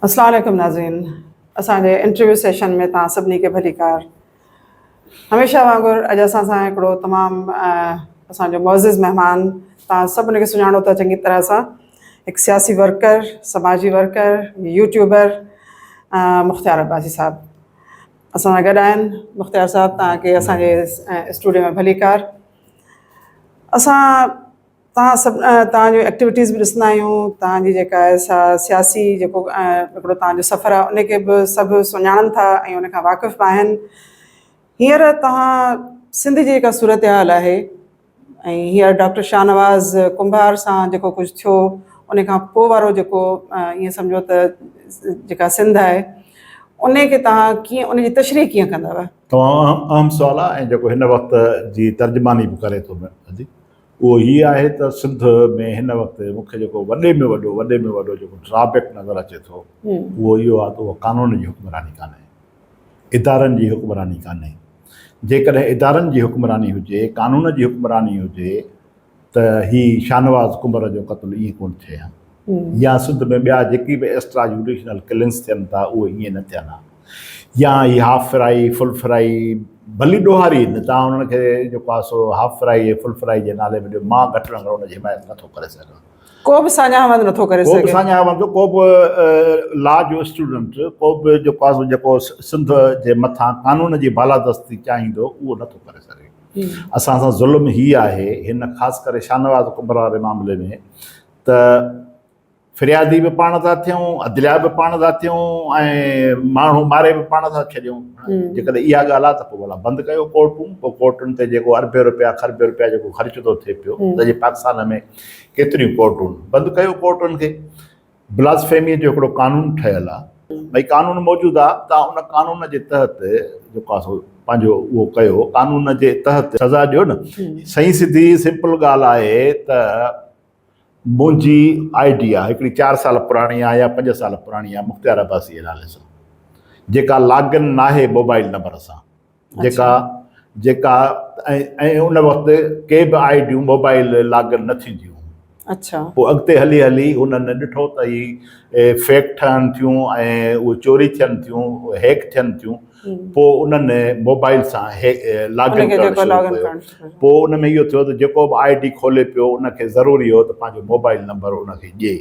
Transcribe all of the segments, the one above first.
اسلام عليڪم ناظرين اسان جي انٽرويو سيشن ۾ توهان سڀني کي ڀليڪار هميشه وانگر اڄ اسان سان هڪڙو تمام اسان جو معزز مهمان توهان سڀ ان کي سڃاڻو ٿا چڱي طرح سان هڪ سياسي ورڪر سماجي ورڪر يوٽيوبر مختيار عباسي صاحب اسان سان گڏ آهن مختيار صاحب توهان کي اسان جي اسٽوڊيو ۾ ڀليڪار اسان توهان سڀ توهان جون ايڪٽيوٽيز به ڏسندا آهيون توهان جي جيڪا آهي سا سياسي جيڪو هڪڙو توهان جو سفر آهي ان کي به سڀ سڃاڻن ٿا ۽ ان کان واقف به آهن هينئر توهان سنڌ جي جيڪا صورتحال آهي ۽ هينئر ڊاڪٽر شاهنواز ڪنڀار سان جيڪو ڪجهه ٿيو ان کان پوء وارو جيڪو ائين سمجهو ته جيڪا سنڌ آهي ان کي توهان ڪيئن ان جي تشريح ڪيئن ڪندؤ؟ تمام اهم سوال آهي ۽ جيڪو هن وقت جي ترجماني به ڪري ٿو جي اهو هي آهي ته سنڌ ۾ هن وقت مون کي جيڪو وڏي ۾ وڏو وڏي ۾ وڏو جيڪو ڊرا بيڪ نظر اچي ٿو اهو اهو آهي ته اهو قانون جي حڪمراني ڪانهي، ادارن جي حڪمراني ڪانهي. جيڪڏهن ادارن جي حڪمراني هجي، قانون جي حڪمراني هجي ته هي شاهنواز ڪنڀر جو قتل ائين ڪونه ٿئي ها يا سنڌ ۾ ٻيا جيڪي به ايڪسٽرا جوڊيشنل ڪلنگس ٿين ٿا اهي ائين نه ٿين ها. يا هي هاف فرائي فل فرائي ڀلي ڏوهاري آهن توهان انهن کي جيڪو آهي سو هاف فرائي ۽ فل فرائي جي نالي ۾ ڏيو مان گهٽ ۾ گهٽ ان جي حمايت نٿو ڪري سگهان. ڪو به ساڃاهه وند نٿو ڪري سگهي. ڪو به ساڃاهه وند ڪو به لا جو اسٽوڊنٽ ڪو به جيڪو آهي سو جيڪو سنڌ جي مٿان قانون جي بالادستي چاهيندو اهو نٿو ڪري سگهي. اسان سان ظلم هي آهي هن خاص ڪري شاهنواز ڪنڀر واري معاملي ۾ ته فريادي به پاڻ ٿا ٿيون، عدليا به پاڻ ٿا ٿيون ۽ ماڻهو ماري به پاڻ ٿا ڇڏيون. جيڪڏهن اها ڳالهه آهي ته پوء ڀلا بند ڪيو ڪورٽون، پوء ڪورٽن تي جيڪو اربين روپيا کربين روپيا جيڪو خرچ ٿو ٿئي پيو، سڄي پاڪستان ۾ ڪيتريون ڪورٽون، بند ڪيو ڪورٽن کي. بلاسفيميء جو هڪڙو قانون ٺهيل آهي، ڀئي قانون موجود آهي، توهان ان قانون جي تحت جيڪو آهي سو پنهنجو اهو ڪيو، قانون جي تحت سزا ڏيو نه. سئين سڌي سمپل ڳالهه آهي ته منهنجي I D آ هڪڙي چار سال پراڻي آ يا پنج سال پراڻي آ مختيار عباسي جي نالي سان جيڪا لاگ ان ناهي موبائل نمبر سان جيڪا جيڪا ۽ ان وقت ڪي به آء ڊيون موبائل لاگ ان نه ٿينديون هيون اڇا پوء اڳتي هلي هلي هنن ڏٺو ته هي فيڪ ٺهن ٿيون ۽ اهي چوري ٿين ٿيون هيڪ ٿين ٿيون پوء انهن موبائل سان لاگ ان ڪرڻ شروع ڪيو پوء ان ۾ اهو ٿيو ته جيڪو به I D کولي پيو ان کي ضروري هو ته پنهنجو موبائل نمبر ان کي ڏئي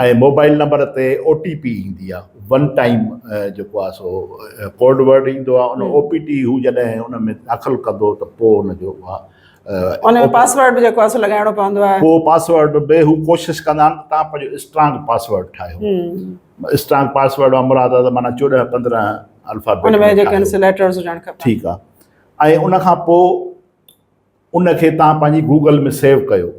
۽ موبائل نمبر تي او ٽي پي ايندي آهي ون ٽائيم جيڪو آهي سو ڪوڊ ورڊ ايندو آهي ان او پي ٽي هو جڏهن ان ۾ داخل ڪندو ته پوء ان جو اها ان ۾ پاسورڊ به جيڪو آهي سو لڳائڻو پوندو آهي پوء پاسورڊ به هو ڪوشش ڪندا آهن ته تان پنهنجو اسٽرانگ پاسورڊ ٺاهيو اسٽرانگ پاسورڊ مان مراد آهي ته معنيٰ 14 15 الفابيٽ ان ۾ جيڪي آهن سي ليٽرز هجڻ کپن. ٺيڪ آهي ۽ ان کان پوء ان کي تان پنهنجي گوگل ۾ سيو ڪيو.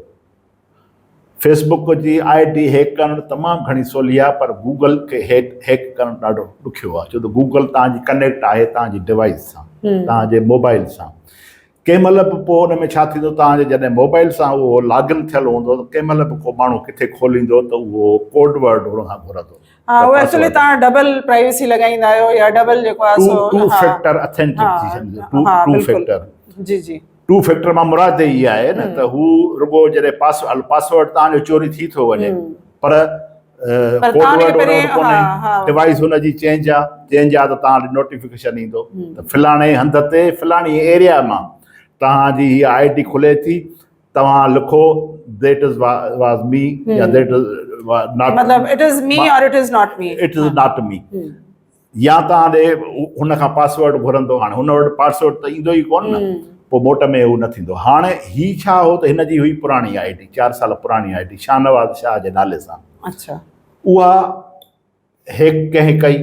فيس بڪ جي I D هيڪ ڪرڻ تمام گهڻي سولي آهي پر گوگل کي هيڪ هيڪ ڪرڻ ڏاڍو ڏکيو آهي ڇو ته گوگل تان جي ڪنيڪٽ آهي تان جي ڊوائيس سان تان جي موبائل سان ڪنهن مهل به پوء ان ۾ ڇا ٿيندو توهان جي جڏهن موبائل سان اهو لاگ ان ٿيل هوندو ته ڪنهن مهل به ڪو ماڻهو ڪٿي کوليندو ته اهو ڪوڊ ورڊ هن کان گهرندو. ها اهو ايڪچولي توهان ڊبل پرائيويسي لڳائيندا آهيو يا ڊبل جيڪو آهي سو two factor authentication two two factor جي جي ٽو فيڪٽر مان مراد هي آهي نه ته هو رڳو جڏهن پاس پاسورڊ توهان جو چوري ٿي ٿو وڃي پر ڪوڊ ورڊ ان وٽ ڪونهي ڊوائيس ان جي چينج آ چينج آ ته توهان ڏي نوٽيفڪيشن ايندو ته فلاڻي هنڌ تي فلاڻي ايريا مان توهان جي هي I D کلي ٿي توهان لکو that is was مي يا that is not مطلب it is me اور it is not me it is not me يا توهان ڏي هن کان پاسورڊ گهرندو هاڻي هن وٽ پاسورڊ ته ايندو ئي ڪونه نه پوء موٽ ۾ هو نه ٿيندو هاڻي هي ڇا هو ته هن جي هئي پراڻي I D چار سال پراڻي I D Shahnawaz Shah جي نالي سان اڇا اها هيڪ ڪنهن ڪئي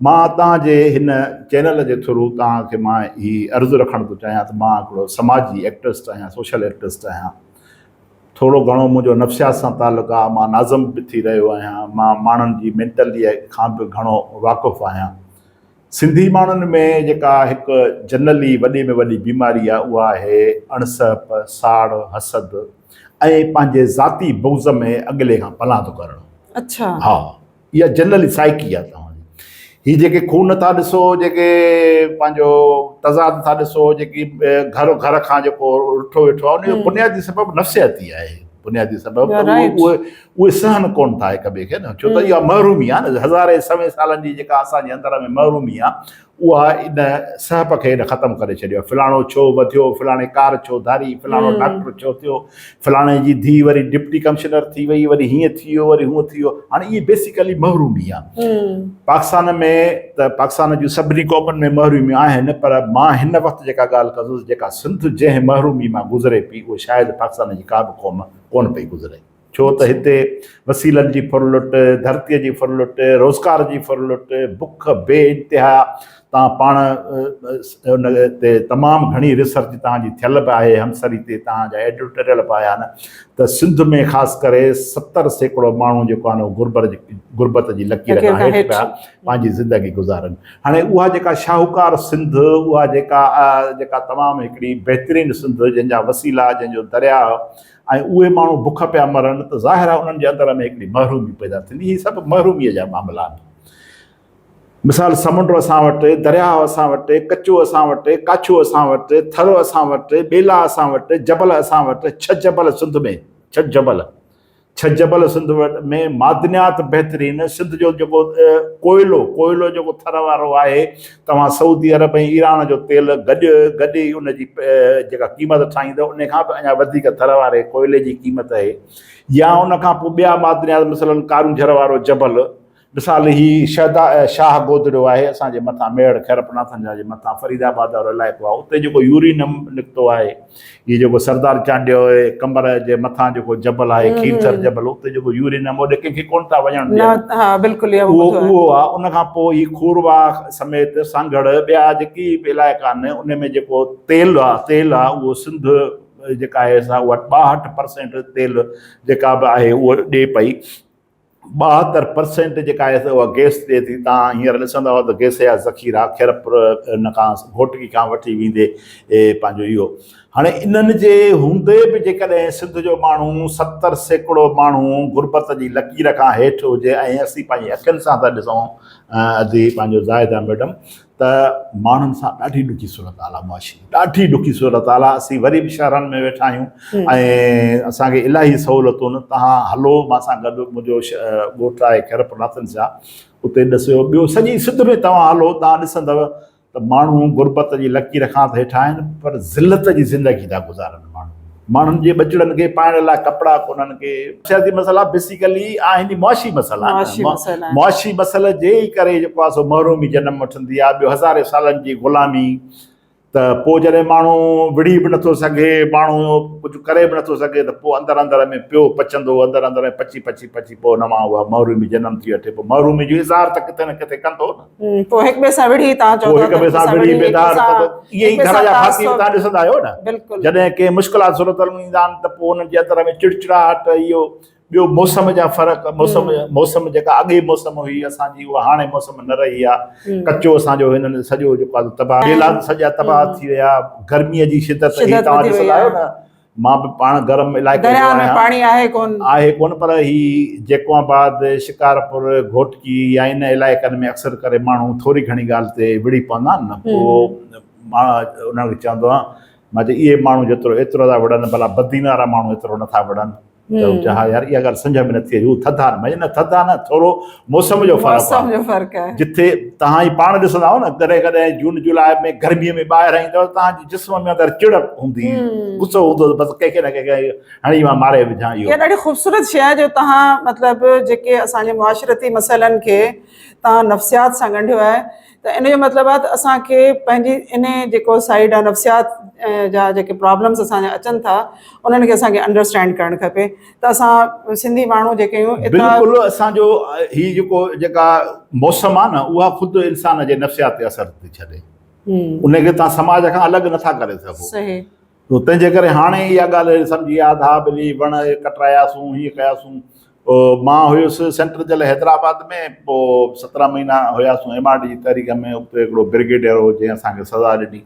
مان توهان جي هن چينل جي ٿرو توهان کي مان هي عرض رکڻ ٿو چاهيان ته مان هڪڙو سماجي ايڪٽرسٽ آهيان سوشل ايڪٽرسٽ آهيان ٿورو گهڻو منهنجو نفسيات سان تعلق آهي، مان ناظم به ٿي رهيو آهيان، مان ماڻهن جي مينٽليء کان به گهڻو واقف آهيان. سنڌي ماڻهن ۾ جيڪا هڪ جنرلي وڏي ۾ وڏي بيماري آهي اها آهي اڻسهپ، ساڙ، حسد ۽ پنهنجي ذاتي بغض ۾ اڳلي کان پلاند ڪرڻ. اڇا. ها. اها جنرل سائيڪي آهي توهان جي. هي جيڪي خون ٿا ڏسو، جيڪي پنهنجو تضاد ٿا ڏسو، جيڪي گهر گهر کان جيڪو رٺو ويٺو آهي، ان جو بنيادي سبب نفسياتي آهي. بنيادي سبب ته اهي اهي سهن ڪون ٿا هڪ ٻئي کي نه، ڇو ته اها محرومي آهي نه، هزارين سوين سالن جي جيڪا اسان جي اندر ۾ محرومي آهي اها ان سهپ کي هن ختم ڪري ڇڏيو آهي. فلاڻو ڇو وڌيو، فلاڻي ڪار ڇو ڌاري، فلاڻو ڊاڪٽر ڇو ٿيو، فلاڻي جي ڌيء وري ڊپٽي ڪمشنر ٿي وئي، وري هيئن ٿي ويو، وري هونئن ٿي ويو. هاڻي اهي بيسيڪلي محرومي آهي. پاڪستان ۾ ته پاڪستان جون سڀني قومن ۾ محروميون آهن پر مان هن وقت جيڪا ڳالهه ڪندس جيڪا سنڌ جنهن محرومي مان گذري پئي اهو شايد پاڪستان جي ڪا به قوم ڪونه پئي گذري. ڇو ته هتي وسيلن جي ڦرلٽ، ڌرتيء جي ڦرلٽ، روزگار جي ڦرلٽ، بک بي انتها، توهان پاڻ ان تي تمام گهڻي ريسرچ توهان جي ٿيل به آهي، همسري تي توهان جا ايڊيٽوريل به آيا آهن ته سنڌ ۾ خاص ڪري 70% ماڻهو جيڪو آهن اهو غربت جي لڪير کان هيٺ پيا پنهنجي زندگي گذارن. هاڻي اها جيڪا شاهوڪار سنڌ، اها جيڪا جيڪا تمام هڪڙي بهترين سنڌ جنهن جا وسيلا، جنهن جو درياء، ۽ اهي ماڻهو بک پيا مرن ته ظاهر آهي انهن جي اندر ۾ هڪڙي محرومي پيدا ٿيندي. هي سڀ محروميء جا معاملا آهن. مثال سمنڊ اسان وٽ، درياهه اسان وٽ، ڪچو اسان وٽ، ڪاڇو اسان وٽ، ٿر اسان وٽ، ٻيلا اسان وٽ، جبل اسان وٽ، ڇهه جبل سنڌ ۾، ڇهه جبل، ڇهه جبل سنڌ ۾ معدنيات بهترين، سنڌ جو جيڪو ڪوئلو، ڪوئلو جيڪو ٿر وارو آهي، توهان سعودي عرب ۽ ايران جو تيل گڏ گڏ ئي ان جي جيڪا قيمت ٺاهيندؤ ان کان به اڃا وڌيڪ ٿر واري ڪوئلي جي قيمت آهي يا ان کان پوء ٻيا معدنيات مثلاً ڪارونجهر وارو جبل مثال هي شهدا شاهه گودڙيو آهي اسان جي مٿان ميهڙ خيرپورناٿن جا جي مٿان فريد آباد وارو علائقو آهي اتي جيڪو يورينم نڪتو آهي هي جيڪو سردار چانڊيو قمبر جي مٿان جيڪو جبل آهي کيرٿر جبل اتي جيڪو يورينم اوڏي ڪنهن کي ڪونه ٿا وڃڻ ڏين ها بلڪل اهو اهو آهي ان کان پوء هي کورواهه سميت سانگهڙ ٻيا جيڪي به علائقا آهن ان ۾ جيڪو تيل آهي تيل آهي اهو سنڌ جيڪا آهي سا اها 62 پرسينٽ تيل جيڪا به آهي اهو ڏي پئي 72 پرسينٽ جيڪا آهي اها گئس ڏئي ٿي. توهان هينئر ڏسندؤ ته گئس جا ذخيرا خيرپور ان کان گهوٽڪي کان وٺي ويندي پنهنجو اهو هاڻي انهن جي هوندي به جيڪڏهن سنڌ جو ماڻهو 70% ماڻهو غربت جي لڪير کان هيٺ هجي ۽ اسين پنهنجي اکين سان ٿا ڏسون ادي پنهنجو زاهده ميڊم ته ماڻهن سان ڏاڍي ڏکي صورتحال آهي معاشي ڏاڍي ڏکي صورتحال آهي اسين وري به شهرن ۾ ويٺا آهيون ۽ اسانکي الاهي سهولتون تهان هلو مان سان گڏ منهنجو ڳوٺ آهي خيرپور ناٿن شاهه اتي ڏسيو ٻيو سڄي سنڌ ۾ توهان هلو توهان ڏسندؤ ته ماڻهو غربت جي لڪير کان ته هيٺ آهن پر ذلت جي زندگي ٿا گذارن ماڻهو ماڻهن جي ٻچڙن کي پائڻ لاء ڪپڙا ڪونهن ڪي. سياسي مسئلا بيسيڪلي آهن ئي معاشي مسئلا آهن. معاشي مسئلي جي ئي ڪري جيڪو آهي سو محرومي جنم وٺندي آهي. ٻيو هزارين سالن جي غلامي ته پوء جڏهن ماڻهو وڙهي به نٿو سگهي، ماڻهو ڪجهه ڪري به نٿو سگهي ته پوء اندر اندر ۾ پيو پچندو، اندر اندر ۾ پچي پچي پچي پوء ان مان اها محرومي جنم ٿي وٺي. پوء محرومي جو اظهار ته ڪٿي نه ڪٿي ڪندو نه. پوء هڪ ٻئي سان وڙهي تان چئو ٿا هڪ ٻئي سان وڙهي بيدار ڪندو ائين ئي گهر جا ڀاتي به تان ڏسندا آهيو نه بلڪل جڏهن ڪي مشڪلات صورت ۾ ايندا آهن ته پوء انهن جي اندر ۾ چڙچڙاهٽ اهو ٻيو موسم جا فرق موسم موسم جيڪا اڳي موسم هئي اسان جي اها هاڻي موسم نه رهي آهي ڪچو اسان جو هنن سڄو جيڪو آهي تباهه ٻيلا سڄا تباهه ٿي ويا گرميء جي شدت هي توهان ڏسندا آهيو نه مان به پاڻ گرم علائقي جو درياء ۾ پاڻي آهي ڪون آهي ڪون پر هي جيڪو آباد شڪارپور گهوٽڪي يا ان علائقن ۾ اڪثر ڪري ماڻهو ٿوري گهڻي ڳالهه تي وڙهي پوندا آهن نه پوء مان انهن کي چوندو آهيان مان چيو اهي ماڻهو جيترو ايترو ٿا وڙهن ڀلا بدين وارا ماڻهو ايترو نٿا وڙهن ته چون ها يار اها ڳالهه سمجهه ۾ نٿي اچي هو ٿڌا آهن مان نه ٿڌا نه ٿورو موسم جو فرق موسم جو فرق آهي جتي توهان ئي پاڻ ڏسندا آهيو نه ڪڏهن ڪڏهن جون جولاء ۾ گرمي ۾ ٻاهر ايندو توهان جي جسم ۾ اندر چڙ هوندي غصو هوندو بس ڪنهن کي نه ڪنهن کي هڻي مان ماري وجهان اهو اها ڏاڍي خوبصورت شيء آهي جو توهان مطلب جيڪي اسان جي معاشرتي مسئلن کي توهان نفسيات سان ڳنڍيو آهي ته ان جو مطلب آهي ته اسان کي پنهنجي ان جيڪو سائيڊ آهي نفسيات جا جيڪي پرابلمس اسان جا اچن ٿا انهن کي اسان کي انڊرسٽينڊ ڪرڻ کپي ته اسان سنڌي ماڻهو جيڪي آهيون ايترا بلڪل اسان جو هي جيڪو جيڪا موسم آهي نه اها خود انسان جي نفسيات تي اثر ٿي ڇڏي ان کي تان سماج کان الڳ نٿا ڪري سگهو صحيح تو تنهن جي ڪري هاڻي اها ڳالهه سمجهي آ ته ها ٻلي وڻ ڪٽراياسون هيئن ڪياسون مان هيس سينٽرل جيل حيدرآباد ۾ پوء 17 مهينا هياسون ايم آر ڊي جي تحريڪ ۾ اتي هڪڙو برگيڊيئر هو جنهن اسان کي سزا ڏني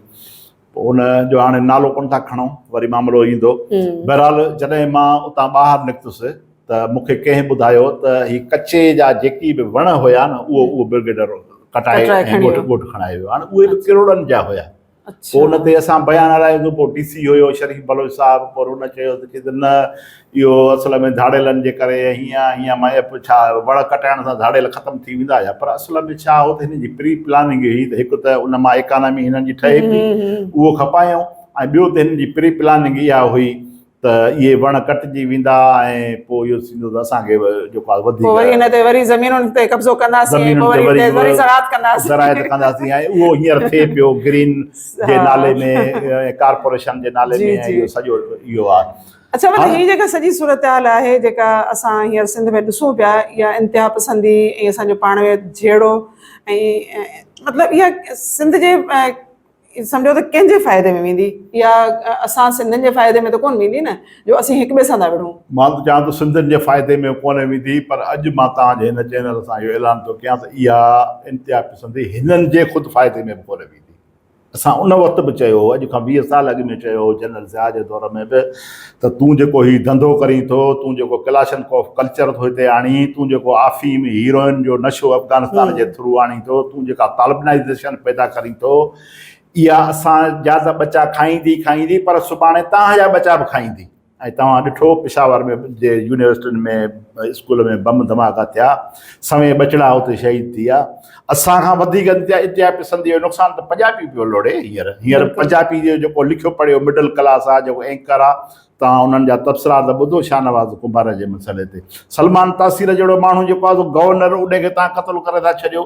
پوء ان جو هاڻي نالو ڪونه ٿا کڻون وري معاملو ايندو بهرحال جڏهن مان اتان ٻاهر نڪتس ته مون کي ڪنهن ٻڌايو ته هي ڪچي جا جيڪي به وڻ هيا نه اهو اهو برگيڊيئر ڪٽائي ۽ ڳوٺ ڳوٺ کڻائي ويو هاڻي اهي به ڪروڙن جا هيا. پوء ان تي اسان بيان هلايوسون پوء ڊي سي هيو شريف بلوچ صاحب پوء ان چيو ته چي ته نه اهو اصل ۾ ڌاڙيلن جي ڪري هيئن هيئن مان ايپ ڇا وڻ ڪٽائڻ سان ڌاڙيل ختم ٿي ويندا يا پر اصل ۾ ڇا هو ته هنن جي پري پلاننگ هئي ته هڪ ته ان مان ايڪانامي هنن جي ٺهي پئي اهو کپايائون ۽ ٻيو ته هنن جي پري پلاننگ اها هئي ته اهي وڻ ڪٽجي ويندا ۽ پوء اهو ٿيندو ته اسان کي جيڪو آهي وڌيڪ پوء وري ان تي وري زمينن تي قبضو ڪنداسين پوء وري وري زراعت ڪنداسين زراعت ڪنداسين ۽ اهو هينئر ٿئي پيو گرين جي نالي ۾ ڪارپوريشن جي نالي ۾ اهو سڄو اهو آهي. اڇا مطلب هي جيڪا سڄي صورتحال آهي جيڪا اسان هينئر سنڌ ۾ ڏسون پيا اها انتها پسندي ۽ اسان جو پاڻ ۾ جهيڙو ۽ مطلب اها سنڌ جي سمجهو ته ڪنهن جي فائدي ۾ ويندي اها اسان سنڌين جي فائدي ۾ ته ڪونه ويندي نه جو اسين هڪ ٻئي سان ٿا وڙهون. مان ته چوان ٿو سنڌين جي فائدي ۾ ڪونه ويندي پر اڄ مان توهان جي هن چينل سان اهو اعلان ٿو ڪيان ته اها انتها پسندي هنن جي خود فائدي ۾ به ڪونه ويندي. اسان ان وقت به چيو هو، اڄ کان 20 سال اڳ ۾ چيو هو جنرل ضياء جي دور ۾ به ته تون جيڪو هي ڌنڌو ڪرين ٿو، تون جيڪو ڪلاشنڪوف ڪلچر ٿو هتي آڻين، تون جيڪو آفيم، هيروئن جو نشو افغانستان جي ٿرو آڻين ٿو، تون جيڪا طالبنائيزيشن پيدا ڪرين ٿو، اها اسان جا ته ٻچا کائيندي ئي کائيندي پر سڀاڻي توهان جا ٻچا به کائيندي. ۽ توهان ڏٺو پشاور ۾ جي يونيورسٽين ۾ اسڪول ۾ بم ڌماڪا ٿيا، سوين ٻچڙا اتي شهيد ٿي ويا. اسان کان وڌيڪ انتها پسندي جو نقصان ته پنجابي پيو لوڙي هينئر. هينئر پنجابي جو جيڪو لکيو پڙهيو مڊل ڪلاس آ، جيڪو اينڪر آ، توهان انهن جا تبصرا ته ٻڌو شاهنواز ڪنڀار جي مسئلي تي. سلمان تاثير جهڙو ماڻهو جيڪو آ سو گورنر ان کي توهان قتل ڪري ٿا ڇڏيو.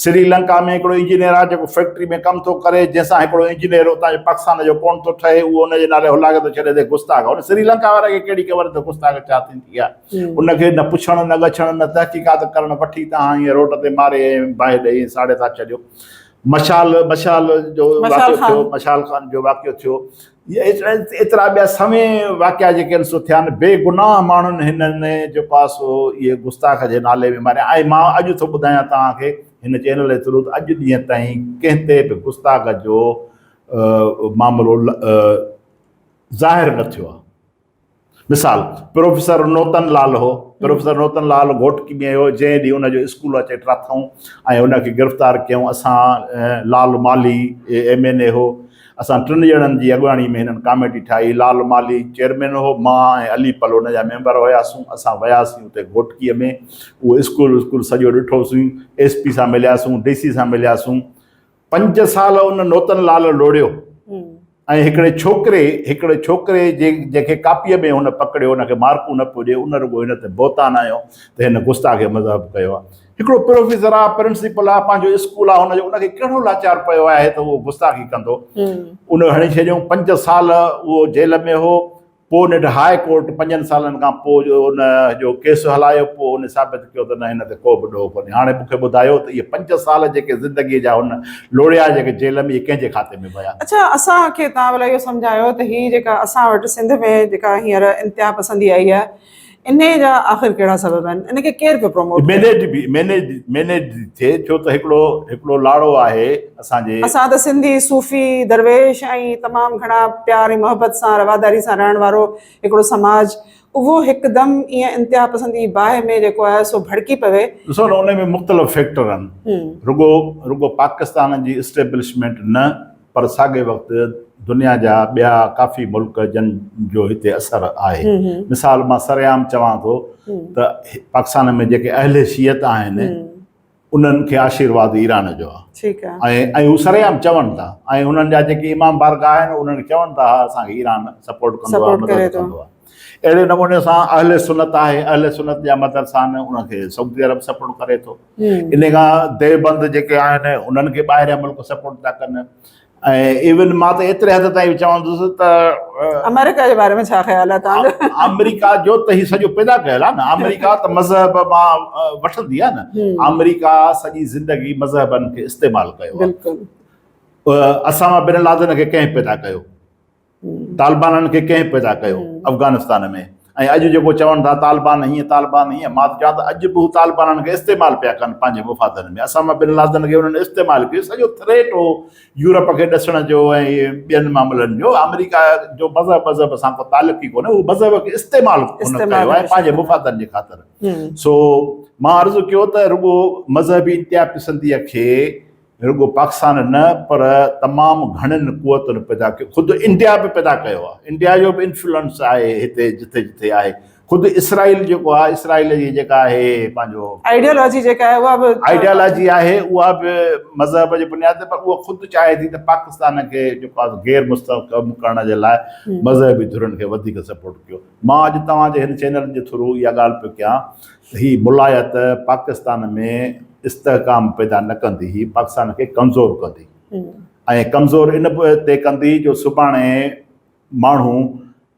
سري لنڪا ۾ هڪڙو انجنيئر آهي جيڪو فيڪٽري ۾ ڪم ٿو ڪري جنهن سان هڪڙو انجنيئر اتان جو پاڪستان جو ڪونه ٿو ٺهي اهو ان جي نالي هلاڪ ٿو ڇڏي ته گستاخ آهي ان سري لنڪا واري کي ڪهڙي خبر ته گستاخ ڇا ٿيندي آهي ان کي نه پڇڻ نه ڳڇڻ نه تحقيقات ڪرڻ وٺي تهان ائين روڊ تي ماري ۽ باهه ڏئي ۽ ساڙي ٿا ڇڏيو مشال مشال جو واقعو ٿيو مشال خان جو واقعو ٿيو ايترا ٻيا سوين واقعا جيڪي آهن سو ٿيا آهن بي گناهه ماڻهن هنن جيڪو آهي سو اهي گستاخ جي نالي ۾ ماريا ۽ مان اڄ ٿو ٻڌايان توهان کي هن چينل جي ٿرو ته اڄ ڏينهن تائين ڪنهن تي به گستاخ جو معاملو ظاهر نه ٿيو آهي مثال، پروفيسر نوتن لال هو. پروفيسر نوتن لال گهوٽڪي ۾ هيو، جنهن ڏينهن ان جو اسڪول اچي ٽاٿائون ۽ ان کي گرفتار ڪيائون. اسان لال مالهي ايم اين اي هو. اسان ٽن ڄڻن جي اڳواڻي ۾ هنن ڪاميٽي ٺاهي. لال مالهي چيئرمين هو، مان ۽ علي پلو ان جا ميمبر هياسون. اسان وياسين اتي گهوٽڪيء ۾ اهو اسڪول وسڪول سڄو ڏٺوسين. ايس پي سان ملياسون، ڊي سي سان ملياسون. پنج سال ان نوتن لال لوڙيو ۽ هڪڙي ڇوڪري هڪڙي ڇوڪري جي جنهن کي ڪاپيء ۾ هن پڪڙيو ان کي مارڪون نه پيو ڏي ان رڳو هن تي بهتان هنيو ته هن گستاخي مذهب ڪيو آهي هڪڙو پروفيسر آهي پرنسپل آهي پنهنجو اسڪول آهي هن جو ان کي ڪهڙو لاچار پيو آهي ته اهو گستاخي ڪندو ان هڻي ڇڏيائون پنج سال اهو جيل ۾ هو پوء نيٺ هاء ڪورٽ پنجن سالن کان پوء جو ان جو ڪيس هلايو پوء ان ثابت ڪيو ته نه هن تي ڪو به ڏوهه ڪونهي هاڻي مون کي ٻڌايو ته اهي پنج سال جيڪي زندگي جا هن لوڙيا جيڪي جيل ۾ اهي ڪنهن جي کاتي ۾ ويا. اڇا اسان کي توهان ڀلا اهو سمجهايو ته هي جيڪا اسان وٽ سنڌ ۾ جيڪا هينئر انتها پسندي آئي آهي انهي جا آخر ڪهڙا سبب آهن ان کي ڪير پيو پروموٽ ڪري؟ مينيج به مينيج مينيج ٿئي ڇو ته هڪڙو هڪڙو لاڙو آهي اسان جي. اسان ته سنڌي صوفي درويش ۽ تمام گهڻا پيار ۽ محبت سان رواداري سان رهڻ وارو هڪڙو سماج اهو هڪدم ائين انتها پسندي باهه ۾ جيڪو آهي سو ڀڙڪي پوي. ڏسو نه ان ۾ مختلف فيڪٽر آهن رڳو رڳو پاڪستان جي اسٽيبلشمينٽ نه پر ساڳئي وقت دنيا جا ٻيا ڪافي ملڪ جن جو هتي اثر آهي. مثال مان سرعام چوان ٿو ته پاڪستان ۾ جيڪي اهل شيعت آهن انهن کي آشيرواد ايران جو آهي ۽ ۽ هو سرعام چون ٿا ۽ انهن جا جيڪي امام بارگاهه آهن انهن کي چون ٿا ها اسان کي ايران سپورٽ ڪندو آهي مدد ڪندو آهي. اهڙي نموني سان اهل سنت آهي اهل سنت جا مدرسا آهن انهن کي سعودي عرب سپورٽ ڪري ٿو. ان کان ديوبند جيڪي آهن انهن کي ٻاهريان ملڪ سپورٽ ٿا ڪن ۽ ايون مان ته ايتري حد تائين چوندس ته آمريڪا جي باري ۾ ڇا خيال آهي توهان جو؟ آمريڪا جو ته هي سڄو پيدا ڪيل آهي نه آمريڪا ته مذهب مان وٺندي آهي نه آمريڪا سڄي زندگي مذهبن کي استعمال ڪيو آهي بلڪل اسامه بن لادن کي ڪنهن پيدا ڪيو؟ طالبانن کي ڪنهن پيدا ڪيو افغانستان ۾ ۽ اڄ جيڪو چون ٿا طالبان هيئن طالبان هيئن مان ته چوان ته اڄ به هو طالبانن کي استعمال پيا ڪن پنهنجي مفادن ۾ اسامه بن لادن کي انهن استعمال ڪيو سڄو ٿريٽ هو يورپ کي ڏسڻ جو ۽ ٻين معاملن جو آمريڪا جو مذهب مذهب سان ڪو تعلق ئي ڪونهي هو مذهب کي استعمال هن ڪيو آهي پنهنجي مفادن جي خاطر سو مان عرض ڪيو ته رڳو مذهبي انتها پسندي کي رڳو پاڪستان نه پر تمام گهڻين قوتن پيدا ڪيو، خود انڊيا به پيدا ڪيو آهي، انڊيا جو به انفلوئنس آهي هتي جٿي جٿي آهي، خود اسرائيل جيڪو آهي اسرائيل جي جيڪا آهي پنهنجو آئيڊيالاجي جيڪا آهي اها به آئيڊيالاجي آهي اها به مذهب جي بنياد تي پر اها خود چاهي ٿي ته پاڪستان کي جيڪو آهي غير مستحڪم ڪرڻ جي لاء مذهبي ڌرين کي وڌيڪ سپورٽ ڪيو. مان اڄ توهان جي هن چينل جي ٿرو اها ڳالهه پيو ڪيان ته هي ملايت پاڪستان ۾ استحڪام پيدا نه ڪندي، هي پاڪستان کي ڪمزور ڪندي ۽ ڪمزور ان تي ڪندي جو سڀاڻي ماڻهو